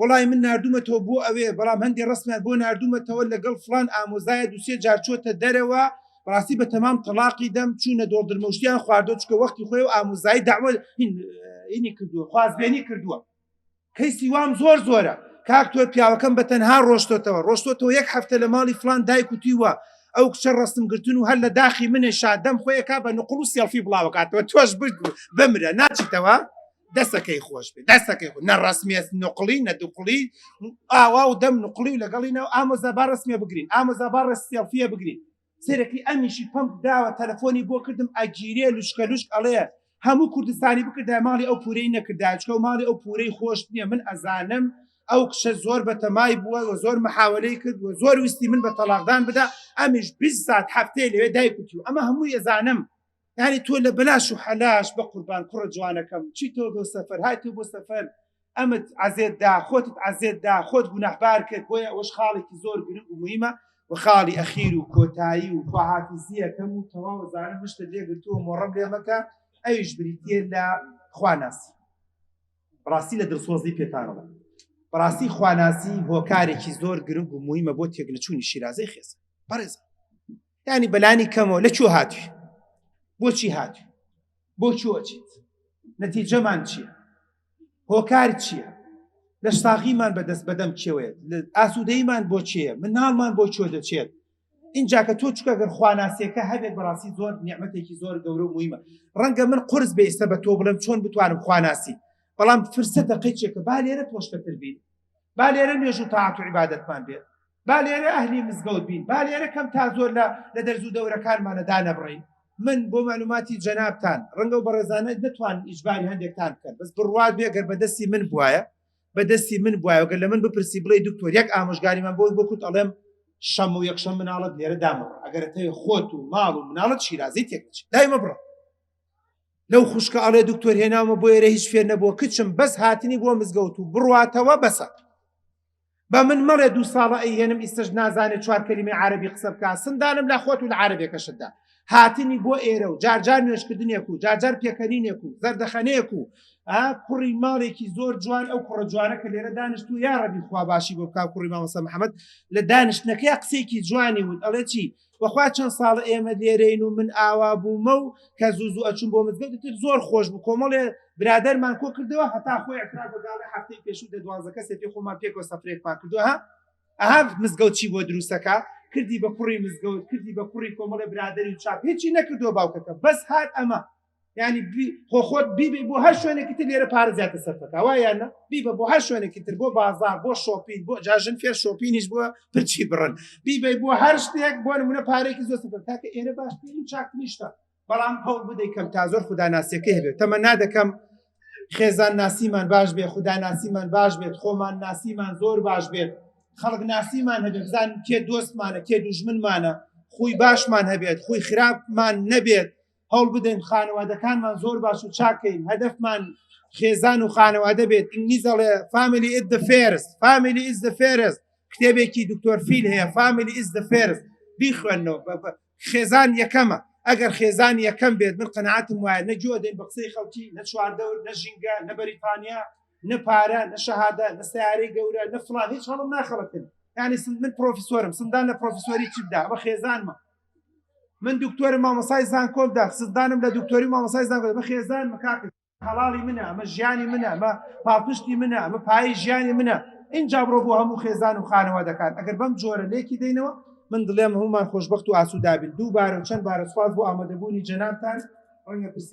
Speaker 1: وەڵای من نردومەتەوە بۆ ئەوێ بەڵام هەندێک ڕسمیان بۆ نردومەتەوە لەگەڵ فلان ئامۆزایە دوسێ جار چۆتە دەرەوە بەڕاستی بە تەمام تەلاقی دەم چوونە دۆڵدرمەشتیان خواردۆ چکە وەختی خۆی و ئامۆزای داوە هینی کردووە خوازبێنی کردووە کەیسی وام زۆر زۆرە کاک تۆ پیاوەکەم بە تەنها ڕۆشتۆتەوە ڕۆشتۆتەوە یەک هەفتە لە ماڵی فلان دایک و تیوە ئەو کچە ڕستم گرتن و هەر لە داخی منێ شادەم خۆیەکا بە نقڵ و سێڵفی بڵاوەکاتەوە تۆش بمرە ناچیتەوە دەسەکەی خۆش بێ دەسەکەی خۆ نە ڕسمیە نقڵی نە دوقڵی ئاوا و دەم نقڵی و لەگەڵی ناو ئامۆزا با ڕسمیە بگرین ئامۆزا با ڕستێڵفیە بگرین سەرەکی ئەمیشی پەمپ داوە تەلەفۆنی بۆ کردم ئەگیرێ لوشکە لوشک ئەڵێ هەموو کوردستانی بکردای ماڵی ئەو پورەی نەکردای چکە و ماڵی ئەو پورەی خۆش نییە من ئەزانم ئەو کچە زۆر بەتەمای بووە و زۆر محاولەی کرد و زۆر ویستی من بە تەلاقدان بدا ئەمیش 20 سات هەفتەیە لەوێ دایکوتی و ئەمە هەمووی ئەزانم یعنی تۆ لە بەلاش و حەلاش بە قوربان کوڕە جوانەکەم چی تۆ بۆ سەفەر های تۆ بۆ سەفەر. ئەمت عەزێت دا، خۆتت عەزێت دا، خۆت گوناهبار کرد، بۆیە ئەوەش خاڵێکی زۆر گرنگ و موهیمە و خاڵی ئەخیر و کۆتایی و خواحافیزییەکەم و تەواو ئەزانم مشتت لێ گرتووە مۆڕەم لێ مەکە، ئەویش بریتییە لە خواناسی. بەڕاستی لە دڵسۆزی پێتانەڵێم بەڕاستی خواناسی هۆکارێکی زۆر گرنگ و موهیمە بۆ تێکنەچوونی شیرازەی خێزان. بەڕێزان یانی بەلانی کەمەوە لە کوێ هاتووی، بۆچی هاتووی، بۆ کوێ ئەچیت، نەتیجەمان چییە، هۆکار چییە، لە ساغیمان بەدەست بەدەم کێوەیە، ئاسوودەیمان بۆ چییە، مناڵمان بۆ کوێ دەچێت. اینجا کە تۆ چکە گەر خواناسیەکە هەبێت بەڕاستی زۆر نیعمەتێکی زۆر گەورە و موهیمە. ڕەنگە من قورس بێ ئێستا بە تۆ بڵێم چۆن بتوانم خواناسی، بەڵام فرسەتە قیچێکە با لێرە پۆشتەتر بین، با لێرە نوێژ و تاعەت و عیبادەتمان بێت، با لێرە ئەهلی مزگەوت بین، با لێرە کەم تا زۆر لە لە دەرز و دەورەکانمانە دانەبڕین. من بۆ مەعلوماتی جەنابتان ڕەنگە و بەڕێزانە نەتوانن ئیجباری هەندێکتان بکەن، بەس بڕوات بێ گەر بەدەستی من بوایە، بەدەستی من بوایە گەر لە من بپرسی بڵێ دکتۆر یەک ئامۆژگاریمان بۆ بۆ کوت ئەڵێم شەم و یەکشەم مناڵت لێرە دامەبڕ ئەگەر تەوێ خۆت و ماڵ و مناڵت شیرازەی تێک بچێت دایمە بڕە. لەو خوشکە ئەڵێ دکتۆر هێناومە بۆ ئێرە هیچ فێر نەبووە کچم بەس هاتنی بۆ مزگەوت و بڕواتەوە بەسە. بە من مەڵێ دوو ساڵە ئەیهێنم ئیستەش نازانێ چوار کەلیمەی عارەبی قسە بکا سندانم لە خۆت و لە عارەبێکەشتدا هاتنی بۆ ئێرە و جارجار نوێژکردنێک و جارجار پێکەنینێک و زەردەخەنەیەک و کوڕی ماڵێکی زۆر جوان ئەو کوڕە جوانە کە لێرە دانیشت و یا ڕەبی خوا باشی بۆ بکا کوڕی مامۆستا محەممەد لە دانیشتنەکەی قسەیەکی جوانی وت ئەڵێ چی بەخوا چەند ساڵە ئێمە لێرەین و من ئاوا بوومە و کە زوو زوو ئەچوم بۆ مزگەوت تر زۆر خۆش بوو کۆمەڵێ برادەرمان کۆ کردەوە هەتا خۆی اعتراف بەگاڵێ هەفتەی پێشوو دە 12 کەسێ پێ خۆمان پێکەوە سەفرێکمان کردووە ها ئەها مزگەوت چی بۆ دروستەکە کردی بە کوڕی مزگەوت کردی بە کوڕی کۆمەڵێ برادەری و چاپ هیچی نەکردووە باوکەکە بەس هات ئەمە ینی خۆ خۆت بیبێ بۆ هەر شوێنێکی تر لێرە پارە زیاتر سەرفەکە وایە یان نا بیبە بۆ هەر شوێنێکی تر بۆ بازار بۆ shopping بۆ جاژن فێر shopping یش بۆ پرچی بڕن بیبەی بۆ هەر شتێک بۆ نمونە پارێکی زۆر سەرفە تاکە ئێرە باشترین و چاکترین شتە بەڵام هەوڵ بدەیت کەم تا زۆر خوداناسیەکەی هەبێت تەمەنا دەکەم خێزان ناسیمان باش بێ خودا ناسیمان باش بێت خۆمان ناسیمان زۆر باش بێت خەڵک ناسیمان هەبێت بزانین کێ دۆستمانە کێ دوژمنمانە خوی باشمان هەبێت خوی خراپمان نەبێت هەوڵ بدەین خانەوادەکانمان زۆر باش و چاکەین هەدەفمان خێزان و خانەوادە بێت ئینگلیز ئەڵێ family is the first family is the first کتێبێکی دکتۆر فیل هەیە family is the first بیخوێنەوە خێزان یەکەمە ئەگەر خێزان یەکەم بێت من قەناعەتم وایە نە گوێ دەین بە قسەی خەڵکی نە چواردەور نە ژینگە نە بەریتانیا نە پارە نە شەهادە نە سیارەی گەورە نە فڵان هیچ هەڵم ناخەڵەتن یعنی من پرۆفیسۆرم سندان لە پرۆفیسۆری چی بدا ئەمە خێزانمە من دکتۆرم مامۆسای زانکۆم دا سندانم لە دکتۆری مامۆسای زانکۆ بە خێزانمە کاکە حەڵاڵی منە ئەمە ژیانی منە ئەمە پاڵپشتی منە ئەمە پای ژیانی منە اینجا بڕۆ بۆ هەموو خێزان و خانەوادەکان ئەگەر بەم جۆرە لێکی دەینەوە من دڵێم هەمومان خۆشببخت و ئاسوودابین دووبارە و چەند بارە سوپاس بۆ ئامادەبوونی جەنابتان ڕەنگە پرسیار.